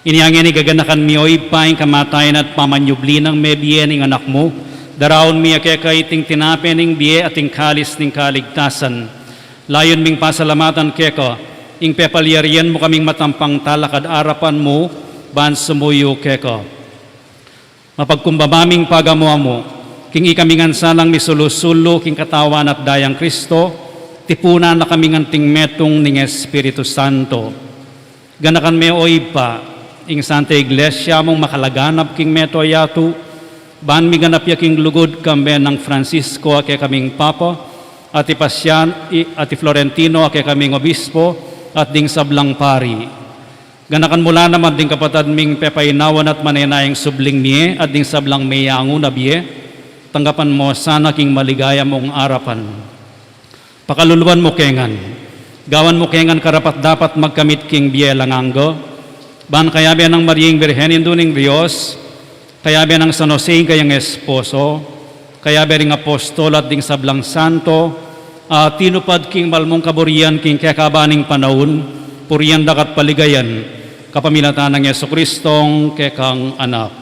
Inya ngeni gaganakan mi, o Ibpa, ing kamatayan at pamanyubli nang mebie ning Anak mu. Daraun mi keka iting tinape ning bie at ing kalis ning kaligtasan. Layun ming pasalamatan keka ing pepalyarian mu kaming matampang talakad arapan mu ban sumuyu keka. Mapagkumbaba ming pagamu-amu king ikami ngan sanang misulu-sulu king Katawan at Dayang Kristo, tipunan na kaming anting metung ning Espiritu Santo. Ganakan me, o Ibpa, ing Santa Iglesia mung makalaganap king mabilug a yatu, ban miganap ya king lugud kambe nang Francisco a kekaming Papa, at i Pasian, i, at i Florentino a kekaming Obispo, at ding sablang pari. Ganakan mu la naman ding kapatad ming pepainawan at manenayang subling mie, at ding sablang meyangu na bie, tanggapan mu sana king maligaya mung arapan. Pakaluluan mu ke ngan. Gawan mu ke ngan karapat-dapat magkamit king bie alang angga. Ban kayabe nang Mariang Birhen, Indu ning Dios, kayabe nang San Jose, ing kayang esposo, kayabe ring apostol at ding sablang santo, a tinupad king mal mung kaburian king kekaban ning panaun, purian da ka at paligayan, kapamilatan nang Jesucristong kekang Anak.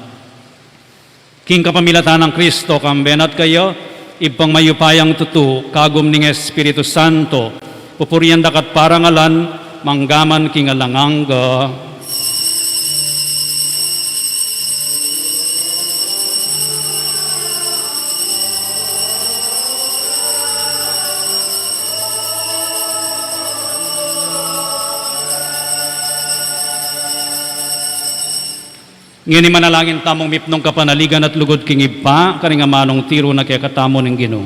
King kapamilatan nang Kristo, kambe na at kaya, Ibpang mayupayang tutu, kagum ning Espiritu Santo, pupurian da ka at parangalan, mangga man king alang angga. Ngeni manalangin tamung mipnung kapanaligan at lugud king Ibpa, karing amanung tiru na kekatamu ning Ginu.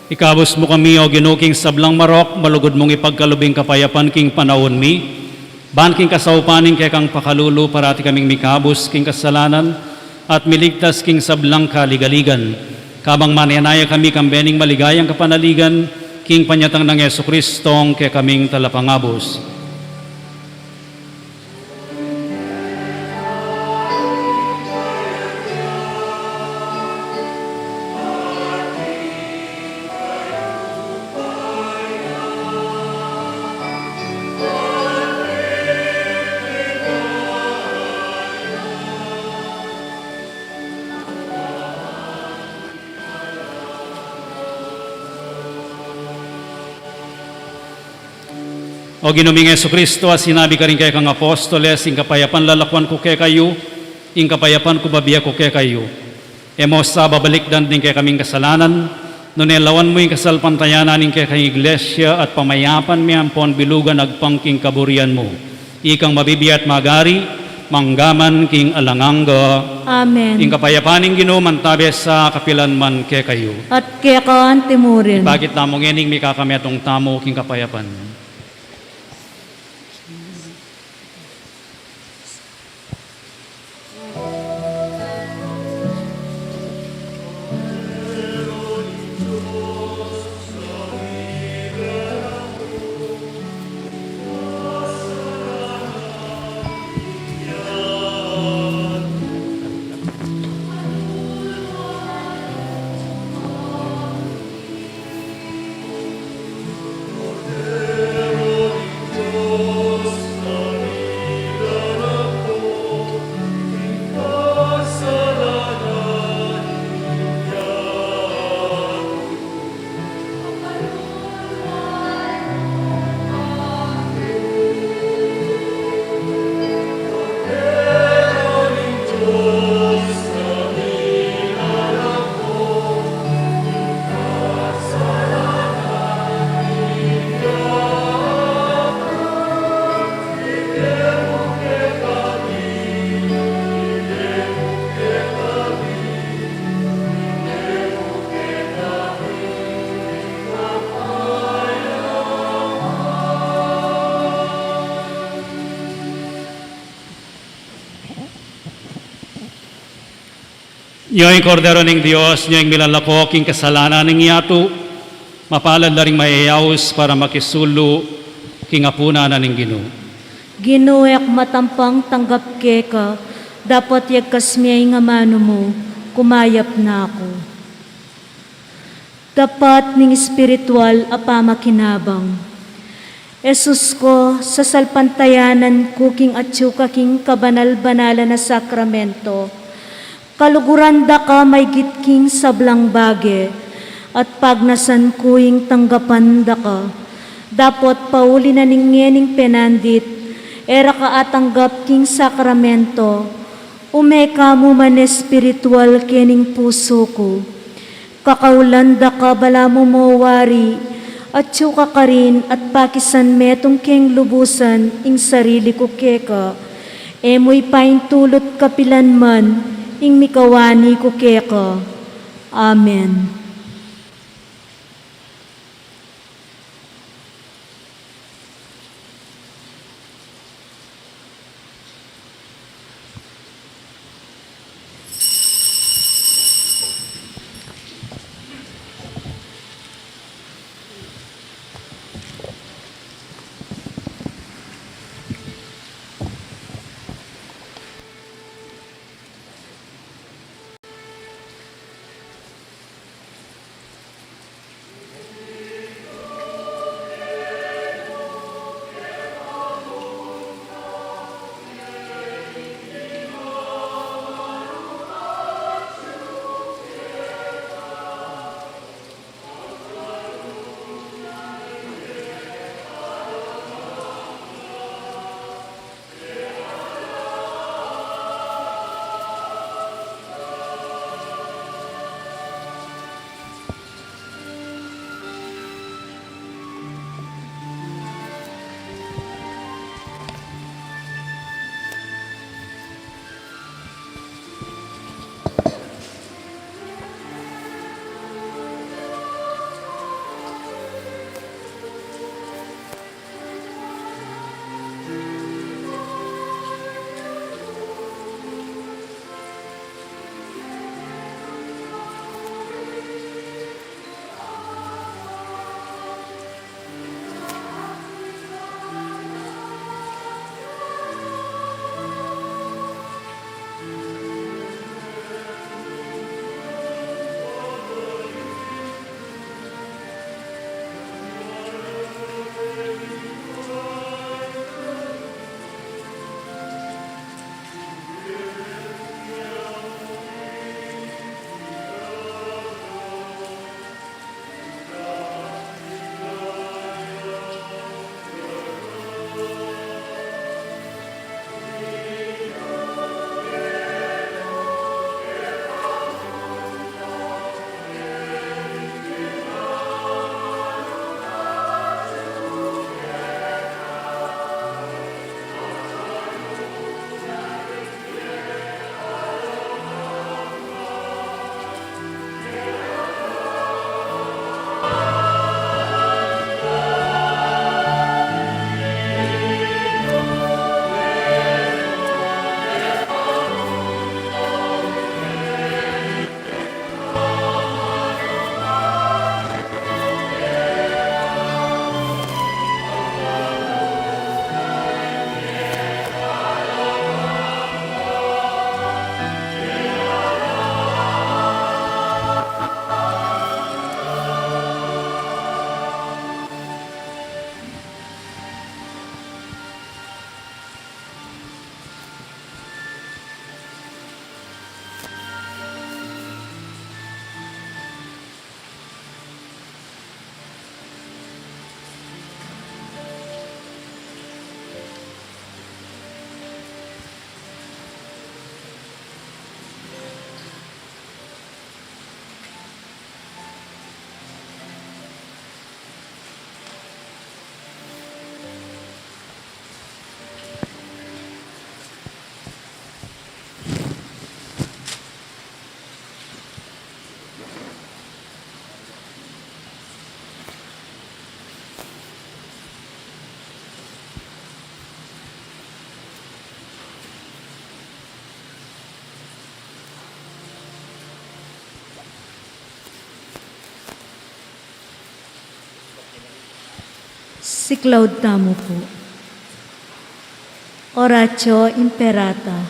Ikabus mu kami, O Ginu, king sablang marok, malugud mung ipagkalub ing kapayapan king panaun mi, ban king kasaupan ning kekang pakalulu, parati kaming mikabus king kasalanan, at miligtas king sablang kaligaligan. Kabang manenaya kami kambe ning maligayang kapanaligan, king panyatang nang Jesucristong kekaming Talapangabus. O Ginu ming Jesucristo, a sinabi karing kekang apostoles, ing kapayapan lalakuan ku kekayu, ing kapayapan ku bibie ku kekayu. E mu sa babalikdan ding kekaming kasalanan, nune lawan mu ing kasalpantayanan ning kekang Iglesia at pamayapan me ampon bilugan agpang king kaburian mu. Ikang mabibie at magari, mangga man king alang angga. Amen. Ing kapayapan ning Ginu mantabe sa kapilan man kekayu. At keka anti murin. Ipakit tamu ngening mikakametung tamu king kapayapan. Nya ing Kordero ning Dios, nya ing milalako king kasalanan ning yatu. Mapalad la ring mayayaus para makisulu king apunan na ning Ginu. Ginu, e ku matampang tanggap keka, dapot yagkas me ing amanu mu, kumayap na ku. Dapat ning espiritual a pamakinabang. Jesus ko, sasalpantayanan ku king atyu ka king kabanal-banalan a sakramento. Kaluguran da ka maygit king sablang bage, at pagnasan ku ing tanggapan da ka. Dapot pauli na ning ngening penandit, e ra ka atanggap king sakramento, ume ka mu man espiritual kening pusu ku. Kakaulan da ka balamu mo wari, atyu ka karin at pakisan metung keng lubusan ing sarili ku keka. E mu ipaintulut kapilan man ing mikawani ku keka. Amen. Siklaud tamu pu. Oratio Imperata.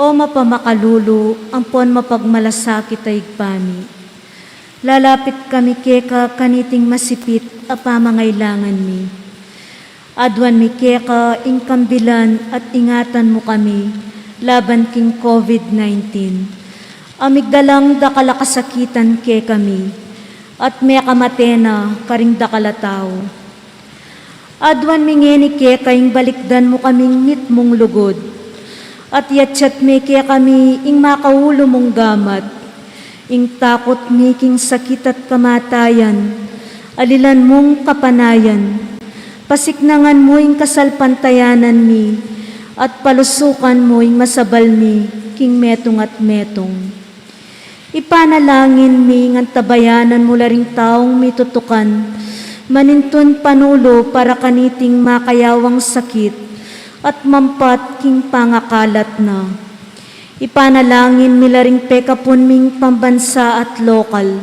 O mapamakalulu ampon mapagmalasakit a Ibpa mi, lalapit kami keka kaniting masipit a pamangailangan mi. Aduan mi keka ing kambilan at ingatan mu kami laban king COVID nineteen, a migdalang dakal a kasakitan kekami, at mekamate na karing dakal a tau. Aduan mi ngeni keka ing balikdan mu kaming mitmung lugud, at yatyat me kekami ing makaulu mung gamat, ing takut mi king sakit at kamatayan, alilan mung kapanayan, pasiknangan mu ing kasalpantayanan mi, at palusukan mu ing masabal mi king metung at metung. Ipanalangin mi ngan tabayanan mu la ring taung mitutukan manintun panulu para kaniting makayawang sakit at mampat king pangakalat na. Ipanalangin mi la ring pekapun ming pambansa at lokal,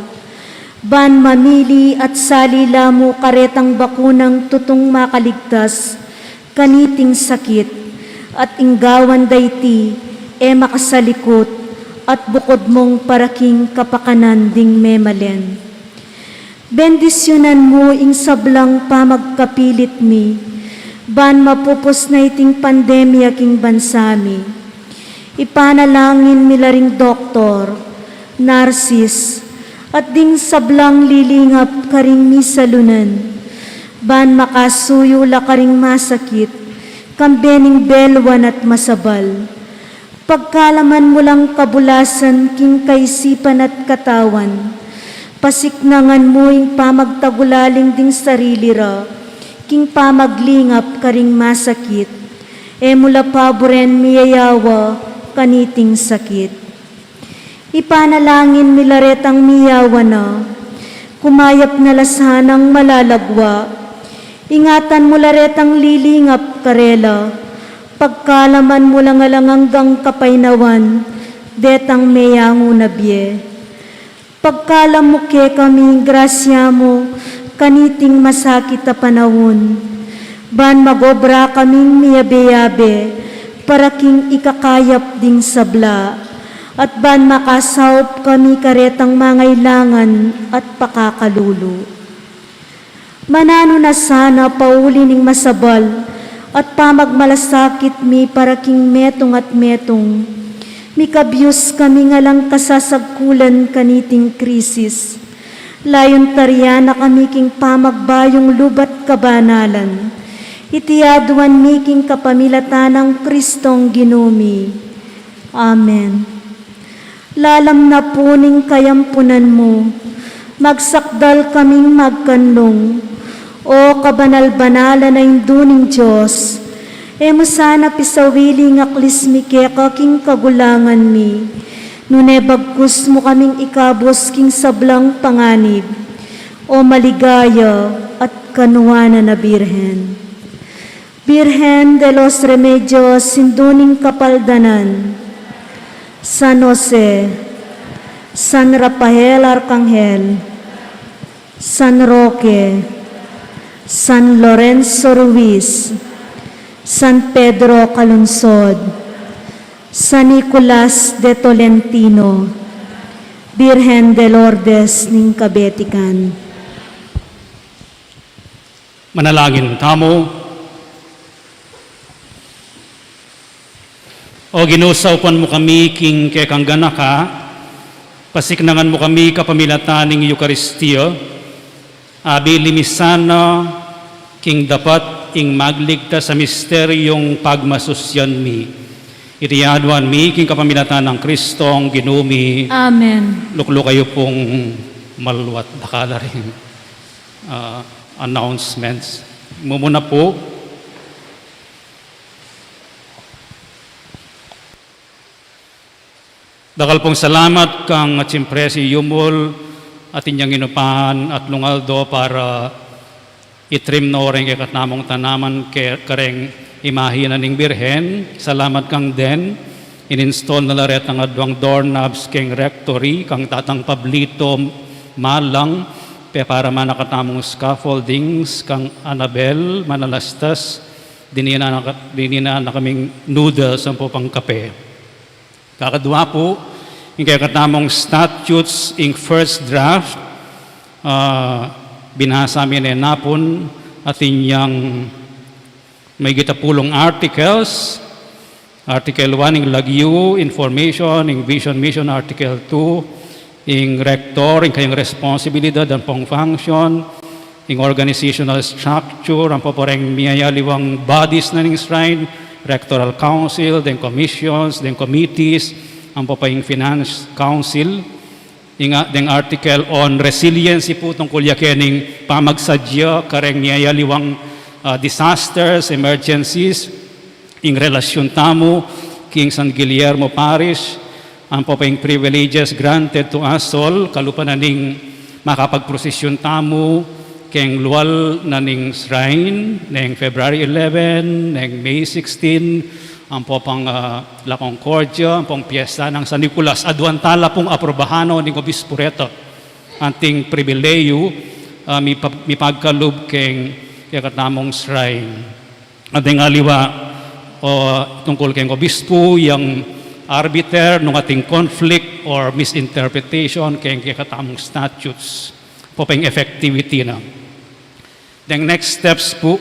ban mamili at sali la mu karetang bakunang tutung makaligtas kaniting sakit, at ing gawan da iti e makasalikut at bukud mung para king kapakanan ding memalen. Bendisyunan mu ing sablang pamagkapilit mi, ban mapupus na iting pandemya king bansa mi. Ipanalangin mi la ring doktor, narsis, at ding sablang lilingap karing misalunan, ban makasuyu la karing masakit, kambe ning beluan at masabal. Pagkalaman mu lang kabulasan king kaisipan at katawan, pasiknangan mu ing pamagtagulaling ding sarili ra king pamaglingap karing masakit, e mu la paburen miyayawa kaniting sakit. Ipanalangin mi la retang miyawa na, kumayap na la sanang malalagwa. Ingatan mu la retang lilingap karela, pagkalaman mu lang alang anggang kapaynawan detang meyangu na bie. Pagkalam mu kekami ing grasya mu kaniting masakit a panaun, ban magobra kaming miyabe-yabe para king ikakayap ding sabla, at ban makasaup kami karetang mangailangan at pakakalulu. Mananu na sana pauli ning masabal at pamagmalasakit mi para king metung at metung. Mikabyus kami ngan alang kasasagkulan kaniting krisis. Layun tarian na kami king pamagbayung lubat kabanalan. Iti aduan mi king kapamilatan nang Kristong Ginu mi. Amen. Lalam na pu ning kayampunan mu, magsakdal kaming magkanlung. O kabanal-banalan a Indu ning Dios, e mu sana pisawili ing aklis mi keka king kagulangan mi, nune bagkus mu kaming ikabus king sablang panganib. O maligaya at kanuanan a Birhen. Birhen de los Remedios, Indu ning Kapaldanan, San Jose, San Rafael Arkanghel, San Roque, San Lorenzo Ruiz, San Pedro Calungsod, San Nicolas de Tolentino, Birhen de Lourdes ning Kabetikan. Manalangin tamu. O Ginu, saupan mu kami king kekang ganaka, pasiknangan mu kami kapamilatan ning Eukaristia, abili mi sana king dapat ing magligtas a misteryung pagmasusyan mi. Iti aduan mi king kapamilatan nang Kristong Ginu mi. Amen. Lukluk kayu pung maluat dakal a ring ah, announcements. Mumuna pu. Dakal pung salamat kang Atching Presi Yumul at inyang inupahan atlung aldo para itrim no reng kekatamung tanaman ke-, kareng imahe na ning Birhen. Salamat kang Den. In-install na la retang aduang doorknobs keng rectory, kang Tatang Pablito Malang, Peparaman na katamung scaffoldings kang Annabel Manalastas, dininan na ka-, dininan na kaming noodles ampo pang kape. Kakadua pu, ing kekatamung statutes ing first draft, ah, binasa mi ne napun, atin yang migit a pulung articles. Article one, ing lagyu, information, ing vision, mission. Article two, ing rector, ing kayang responsibilidad ampong function, ing organizational structure ampo pa reng miyayaliwang bodies na ning shrine, rectoral council, deng commissions, deng committees, ampo pa ing finance council. Ing, ah, deng article on resiliency pu, tungkul ya kening pamagsadya kareng miyayaliwang, ah, disasters, emergencies, ing relasyun tamu king San Guillermo Parish, ampo pa ing privileges granted to us all, kalupa na ning makapagprosesyon tamu keng lual na ning shrine, neng February eleven, neng May sixteen, ampo pang, ah, La Concordia, ampong piyesta nang San Nicolas. Aduan tala pung aprobahan na ning obispo reta. Anting pribileyu, ah, mipa-, mipagkalub keng kekatamung shrine. At deng aliwa, o, tungkul keng obispo, yang arbiter nung ating conflict or misinterpretation keng kekatamung statutes, ampo pa ing effectivity na. Deng next steps pu.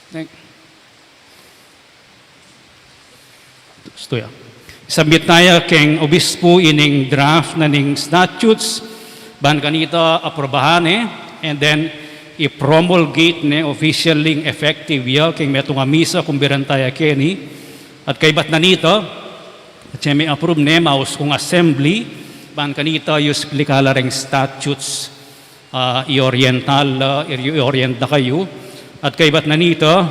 Thank Gusto ya. Submit taya keng obispo ining draft na ning statutes, ban kanita aprobahan ne, and then i-promulgate ne, officially effective ya keng metung a misa, kumbiran taya keni. At kaybat na nita, at siyempre approve ne, maus kung assembly, ban kanita yu explica la reng statutes, ah, i-oriental, ah, i-, i-orient da kayu. At kaybat na nita,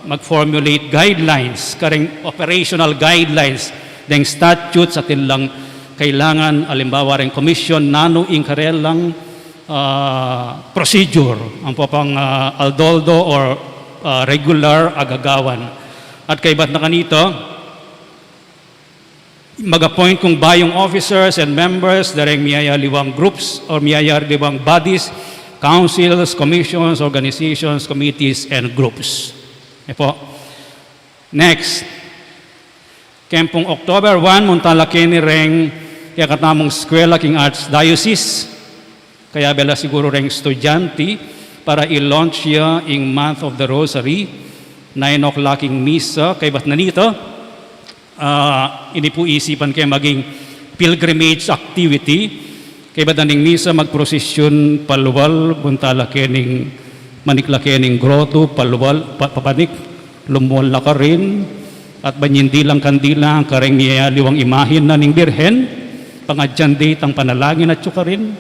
mag-formulate guidelines, kareng operational guidelines, deng statutes atin lang kailangan, alimbawa reng commission, nanu ing karelang, ah, procedure, ampo pang, ah, aldo-aldo or, ah, regular a gagawan. At kaybat na kanita, mag-appoint kung bayung officers and members, dareng miyayaliwang groups or miyayaliwang bodies, councils, commissions, organizations, committees, and groups. E po. Next. Keng pung October one, munta la keni reng kekatamung eskwela king Archdiocese. Kaya bela siguru reng estudyante para i-launch ya ing Month of the Rosary, nine o'clock ing misa, kaybat na nita, ah, ini pu isipan ke maging pilgrimage activity, kaybat na ning misa magprosesyon palual, bunta la kening, manik la kening grotto, palual, pa-, papanik, lumual la karin, at banyindi lang kandila kareng miyayaliwang imahen na ning Birhen, pangadyan de itang panalangin atyu karin,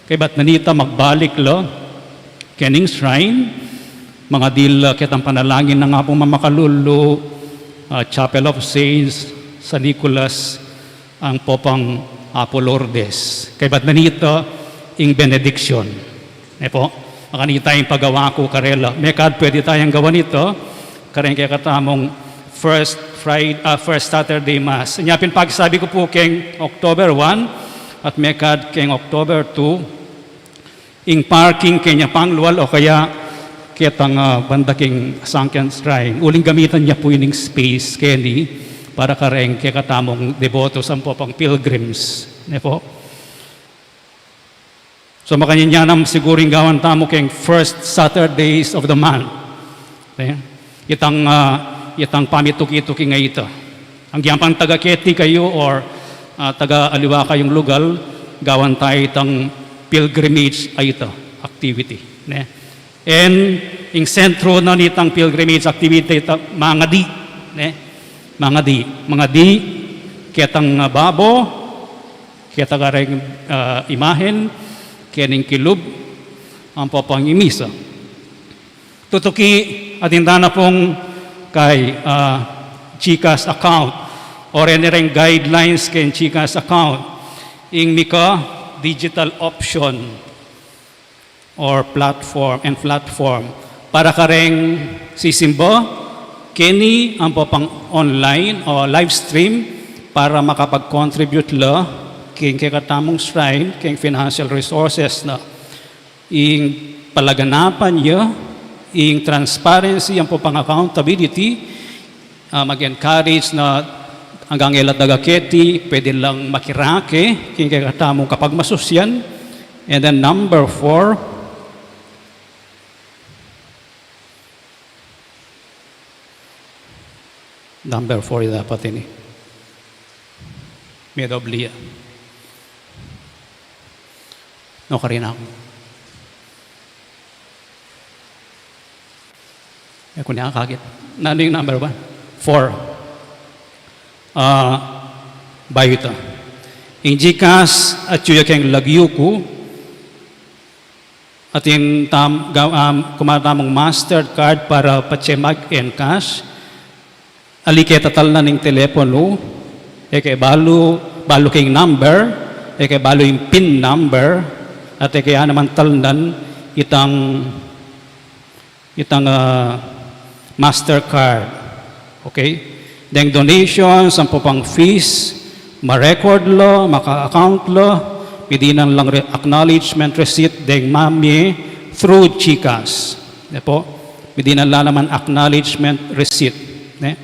kaybat na nita magbalik la kening shrine, mangadi la ketang panalangin nang Apung Mamakalulu, ah, Chapel of Saints, San Nicolas, ampo pang Apu Lourdes. Kaybat na nita ing benediction. E po, makanita ing pagawa ku karela. Mekad pwede tayang gawan ita kareng kekatamung first Friday, ah, first Saturday Mass. Inya pin pagsabi ku pu keng October one at mekad keng October two, ing parking keng panglual o kaya ketang, ah, banda keng sunken shrine. Uling gamitan ya pu ining space keni para kareng kekatamung devotos ampo pang pilgrims. Ne po? So, makanyan ya na siguru ing gawan tamu keng first Saturdays of the month. Ne? Itang, ah, itang pamituki-tuki nga ita. Agyang pang taga keti kayu or, ah, taga aliwa kayung lugal, gawan taya itang pilgrimage a ita, activity. Ne? And ing sentro na nitang pilgrimage activity ita, mangadi. Ne? Mangadi. Mangadi, ketang, ah, babo, keta kareng, ah, imahen, kening kilub, ampo pang ing misa. Tutuki, atin tana pung kay, ah, GCash account, o reni reng guidelines keng GCash account, ing mika digital option or platform and platform para kareng sisimba keni ampo pang online o live stream, para makapag-contribute la king kekatamung shrine, king financial resources na. Ing palaganapan ya, ing transparency, ampo pang accountability, ah, mag-encourage na anggang e la daga keti, pwede lang makirake king kekatamung kapagmasusyan. And then number four, number four ya dapat ini. Medobli ya. No, karina ku. E ku ne akakit. Nanu ing number one? Four. Ah, bayu ita. Ing GCash, atyu ya keng lagyu ku. Atin tam, ga-, um, kumatamung Mastercard para patse mag-encash. Ali ke tatalnan ing teleponu, e ke balu, balu ke ing number, e ke balu ing PIN number, at e ke ya naman talnan itang, itang, ah, Mastercard. Okay? Deng donations, ampo pang fees, ma-record la, maka-account la, midinan lang re-, acknowledgement receipt deng mamie through GCash. Ne po? Midinan la naman acknowledgement receipt. Ne?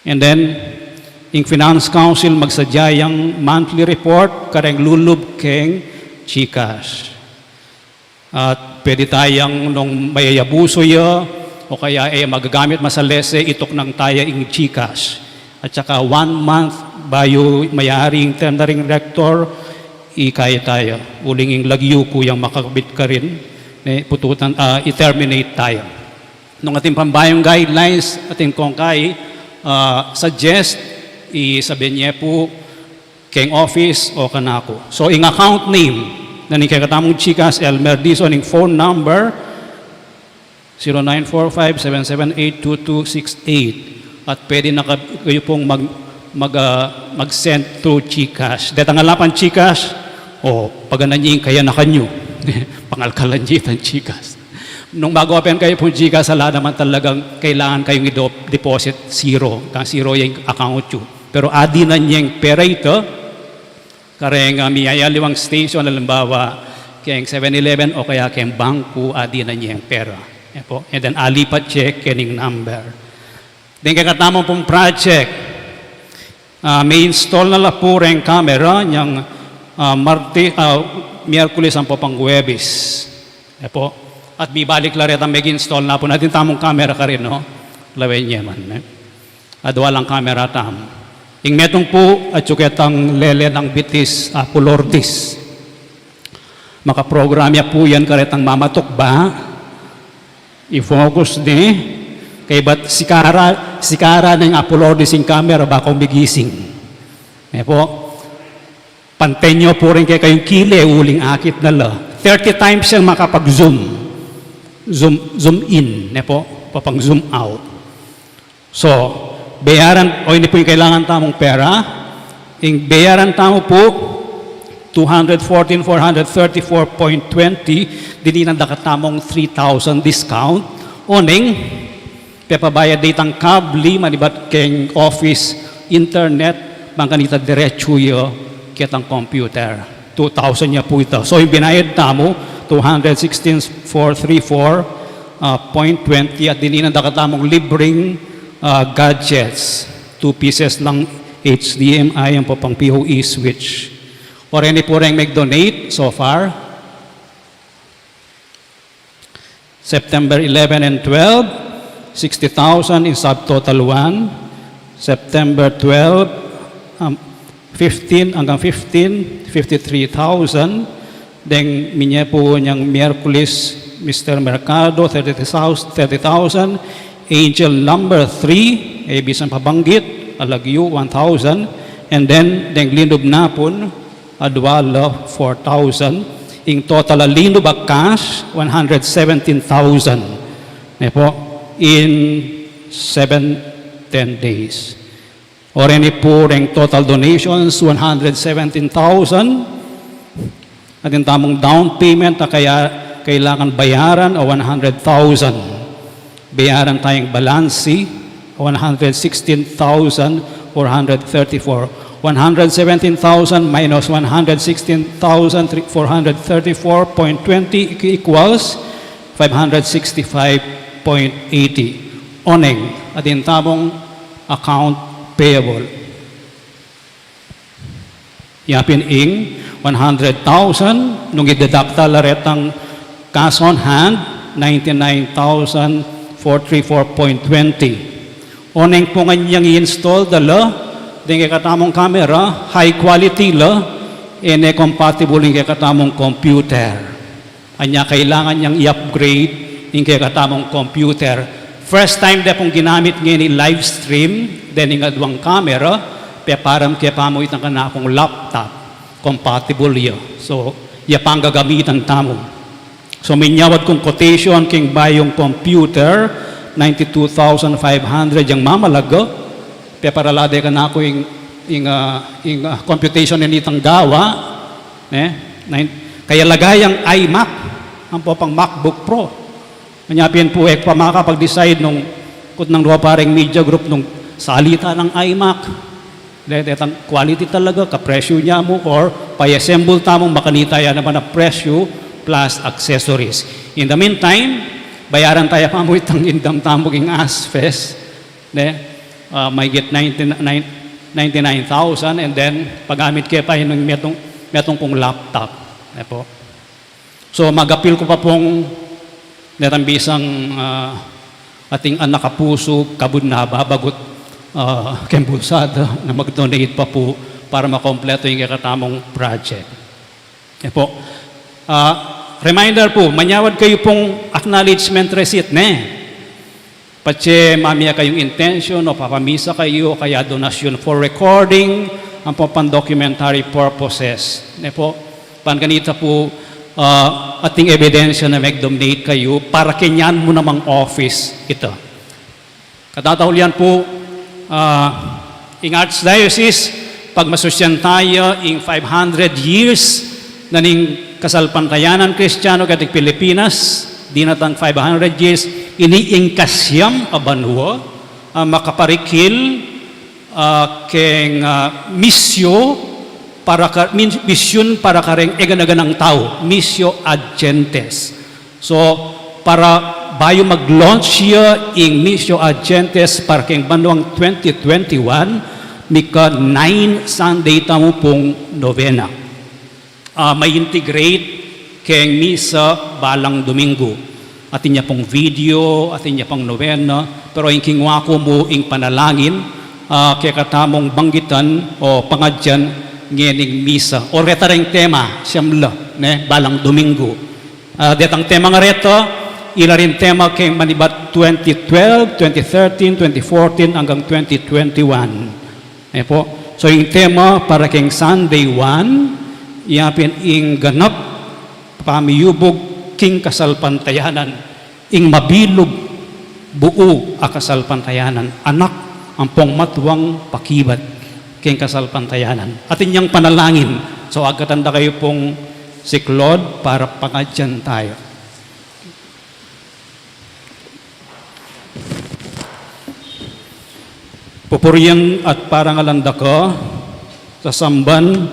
And then, ing Finance Council magsadya yang monthly report kareng lulub keng GCash. At pwede tayang nung mayayabuso ya, o kaya e magagamit masalese, ituknang taya ing GCash. At saka one month bayu mayari ing term na ring rector, ikaya taya. Uling ing lagyu ku yang makakabit karin, ne, pututan, ah, i-terminate taya. Nung atin pang bayung guidelines, atin kong kai, ah, suggest, isabi ye pu keng office o kanaku. So, ing account name na ning kekatamung GCash, Elmer Dizon, ing phone number, zero nine four five seven seven eight two two six eight. At pwede na ka-, kayu pung mag-, mag-, ah, mag-send through GCash. Detang ala pang GCash, o, paganan ye ing kaya na kanyu. Pangalkalan ye itang GCash. Nung mag-open kayu pung GCash, ala naman talagang kailangan kayung i-do-, deposit zero. Kang zero ya ing account yu. Pero adinan yeng pera ita, kareng, ah, miyayaliwang station, alimbawa, keng Seven Eleven o kaya keng bangku, adinan yeng pera. Yan po. And then, alipat ye keng number. Then, kekatamung pung project, ah, me-install na la pu reng camera nyang, ah, Marte-, ah, Miyerkules ampo pang Huwebes. Yan po. At bibalik la retang meg-install na pu. Atin tamung camera karin, no? Lawen ye man, ne? Adwa lang camera tamu. Ing metung pu, atyu ketang lele nang bitis, Apo Lourdes. Makaprogram ya pu yan karetang mamatukba. I-focus ne. Kaybat sikara, sikara neng Apo Lourdes ing camera, baka umigising. Ne po. Panten yu pu rin kekayung kile, uling akit na la. Thirty times yang makapag-zoom. Zoom, zoom in, ne po, papang-zoom out. So, bayaran, o, ini pu ing kailangan tamung pera. Ing bayaran tamu pu, two hundred fourteen, four hundred thirty-four point twenty, dininan da katamung three thousand discount. Oneng, pepabayad da itang kabli, manibat keng office, internet, bang kanita diretsu ya ketang computer. Two thousand ya pu ita. So, ing binayad tamu, two hundred sixteen four three four, ah, point twenty, at dininan da katamung libreng, ah, gadgets. Two pieces lang H D M I, ampo pang P O E switch. Already pu reng mag-donate so far. September eleven and twelve, sixty thousand in subtotal one. September twelve, um, fifteen hanggang fifteen, fifty-three thousand. Deng minye pu nyang Miyerkules, Mister Mercado, thirty thousand, thirty thousand. Angel number three, e bisan pabanggit, alagyu, one thousand. And then, deng linub napun, adwa la four thousand. Ing total a linub a cash, one hundred seventeen thousand. Ne po, in seven, ten days. Already pu reng total donations, one hundred seventeen thousand. Atin tamung down payment a kaya kailangan bayaran a one hundred thousand. Bayaran tayang balansi, one hundred sixteen thousand four hundred thirty-four. One hundred seventeen thousand minus one hundred sixteen thousand four hundred thirty-four point twenty equals five hundred sixty-five point eighty. Oneng, atin tamung account payable. Yapin ing one hundred thousand, nung i-deduct ta la retang cash on hand, ninety-nine thousand four three four point twenty. Oneng pung anyang i-install da la ding kekatamung camera, high quality la, e ne compatible ing kekatamung computer. Anya kailangan yang i-upgrade ing kekatamung computer. First time de pung ginamit ngeni live stream, dening aduang camera, peparam ke pa mu itang kanakung laptop, compatible ya. So, ya pang gagamitan tamu. So, minyawad kung quotation king bayung computer, ninety-two thousand five hundred yang mamalaga, peparala de kanaku ing, ing, ah, ing, ah, computation na nitang gawa, ne? Nine, kaya lagay yang iMac, ampo pang MacBook Pro. Anya pin pu e ku pa makapag-decide nung kutnang rua pa reng media group nung salita nang iMac. De, detang quality talaga, kapresyu nya mu, or pa-assemble tamu, makanita ya naman a presyu plus accessories. In the meantime, bayaran taya pa mu itang indam tamu king ASFES, ne? Ah, mahigit ninety, nine, ninety-nine thousand, and then paggamit ke pa ing metung, metung kung laptop. Ne po? So, mag-appeal ku pa pung netang bisang, ah, ating anak a pusu, kabud na babagut, ah, keng bulsada na mag-donate pa pu para makompleto ing kekatamung project. E po. Ah, reminder pu, manyawad kayu pung acknowledgement receipt, ne? Patse mamie kayung intention o papamisa kayu o kaya donasyon for recording, ampo pang documentary purposes. Ne po, pang kanita pu, ah, ating ebidensya na mag-donate kayu para kenyan mu namang office ita. Katataulian pu, ah, ing Archdiocese, pagmasusyan taya ing five hundred years na ning kasalpantayanan Kristiano keti Pilipinas, dinatang five hundred years, ini ing kasiam a banua, ah, makaparikil, ah, keng, ah, misyo para ka-, min-, misyun para kareng eganaganang tau, Missio ad Gentes. So, para bayu mag-launch ya ing Missio ad Gentes para keng banuang twenty twenty-one, mika nine Sunday tamu pung novena. Ah, ma-integrate keng misa balang Domingo. Atin ya pung video, atin ya pung novena, pero ing kingwa ku mu ing panalangin, ah, kekatamung banggitan o pangadyan ngening misa. O reta reng tema, siam la, ne, balang Domingo. Ah, detang tema nga reta, ila ring tema keng manibat twenty twelve, twenty thirteen, twenty fourteen, anggang twenty twenty-one. E po. So, ing tema para keng Sunday one, yapin ing ganap pamiyubug king kasalpantayanan, ing mabilug buu a kasalpantayanan, anak ampong matuang pakibat king kasalpantayanan. Atin yang panalangin, so agkatan da kayu pung siklod para pangadyan taya. Pupurian at parangalan da ka, sasamban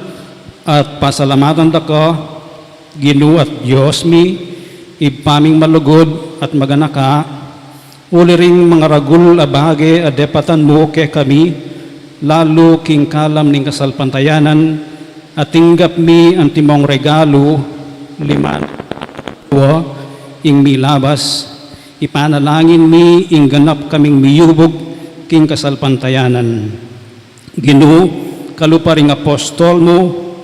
at pasalamatan da ka, Ginu at Dios mi, Ibpa ming malugud at maganaka, uli ring mangaragul a bage a depatan mu kekami, lalu king kalam ning kasalpantayanan, a tinggap mi antimong regalu, liman ing milabas, ipanalangin mi ing ganap kaming miyubug king kasalpantayanan. Ginu, kalupa ring apostol mu,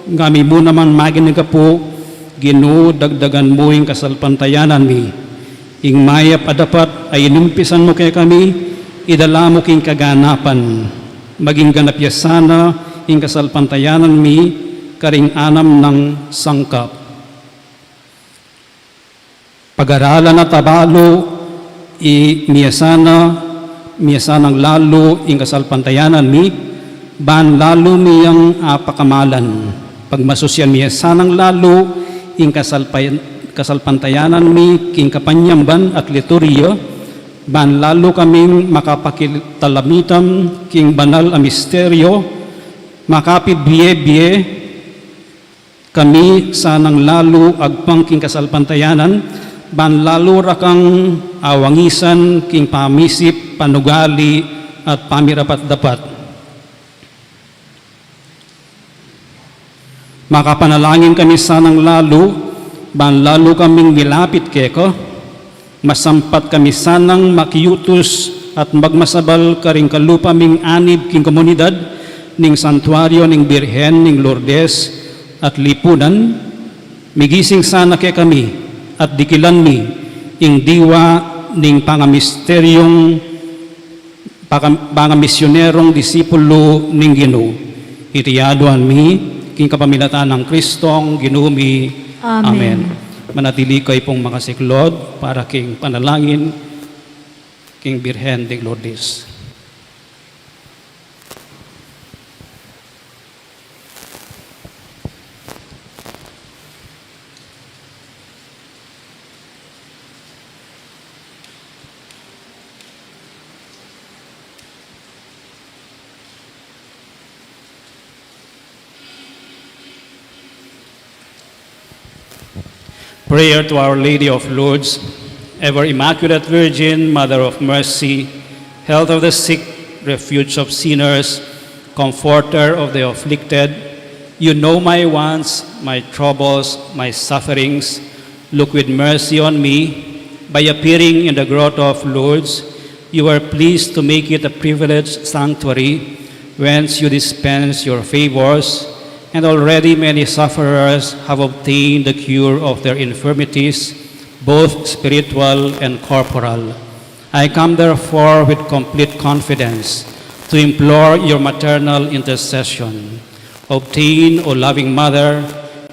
ngami mu naman maging agapu, Ginu, dagdagan mu ing kasalpantayanan mi. Ing mayap a dapat a inumpisan mu kekami, idala mu king kaganapan. Maging ganap ya sana ing kasalpantayanan mi karing anam nang sangkap. Pagaralan na tabalu, i miyasanang, miyasanang lalu ing kasalpantayanan mi, ban lalu mi yang apakamalan. Pagmasusyan miyasanang lalu ing kasalpa-, kasalpantayanan mi king kapanyamban at liturhiya, Ban lalu kaming makapakitalamitam king banal a misteryo, makapibie-bie kami sanang lalu agpang king kasalpantayanan, ban lalu ra kang awangisan king pamisip, panugali, at pamirapat-dapat. Makapanalangin kami sanang lalu, ban lalu kaming milapit keka, masampat kami sanang makiutus at magmasabal karing kalupa ming anib king komunidad ning Santuario ning Birhen ning Lourdes at lipunan, migising sana kekami at dikilan mi ing diwa ning pangamisteryong paka-, pangamisyunerong disipulo ning Ginu. Iti aduan mi, king kapamilatan nang Kristong Ginu mi. Amen. Amen. Manatili kayu pung makasiklod para king panalangin king Birhen de Lourdes. Prayer to Our Lady of Lourdes. Ever Immaculate Virgin, Mother of Mercy, Health of the sick, Refuge of sinners, Comforter of the afflicted, you know my wants, my troubles, my sufferings. Look with mercy on me. By appearing in the Grotto of Lourdes, you were pleased to make it a privileged sanctuary whence you dispense your favors, and already many sufferers have obtained the cure of their infirmities, both spiritual and corporal. I come therefore with complete confidence to implore your maternal intercession. Obtain, O loving Mother,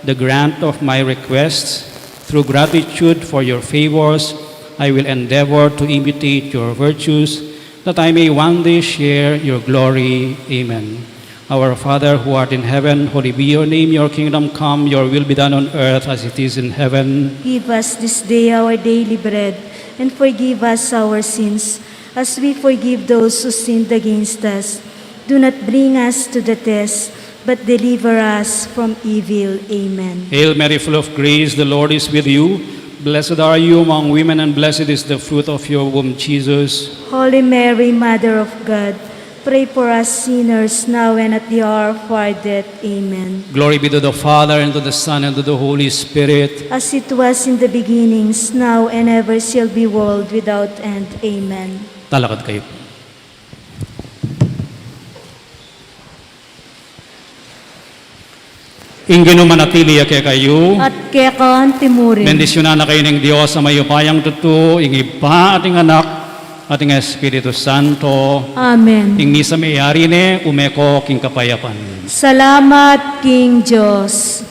the grant of my requests. Through gratitude for your favors, I will endeavor to imitate your virtues, that I may one day share your glory. Amen. Our Father, who art in heaven, holy be your name. Your kingdom come, your will be done on earth as it is in heaven. Give us this day our daily bread, and forgive us our sins, as we forgive those who sinned against us. Do not bring us to the test, but deliver us from evil. Amen. Hail Mary, full of grace, the Lord is with you. Blessed are you among women, and blessed is the fruit of your womb, Jesus. Holy Mary, Mother of God, pray for us sinners, now and at the hour of our death. Amen. Glory be to the Father, and to the Son, and to the Holy Spirit. As it was in the beginnings, now and ever shall be, world without end. Amen. Talakad kayu. Ing Ginu manatili ya kekayu. At keka antimurin. Bendisyunan na kayu ning Dios a mayupayang tutu, ing Ibpa, at ing Anak, at ing Espiritu Santo. Amen. Ing misa meyari ne, ume ko king kapayapan. Salamat king Dios.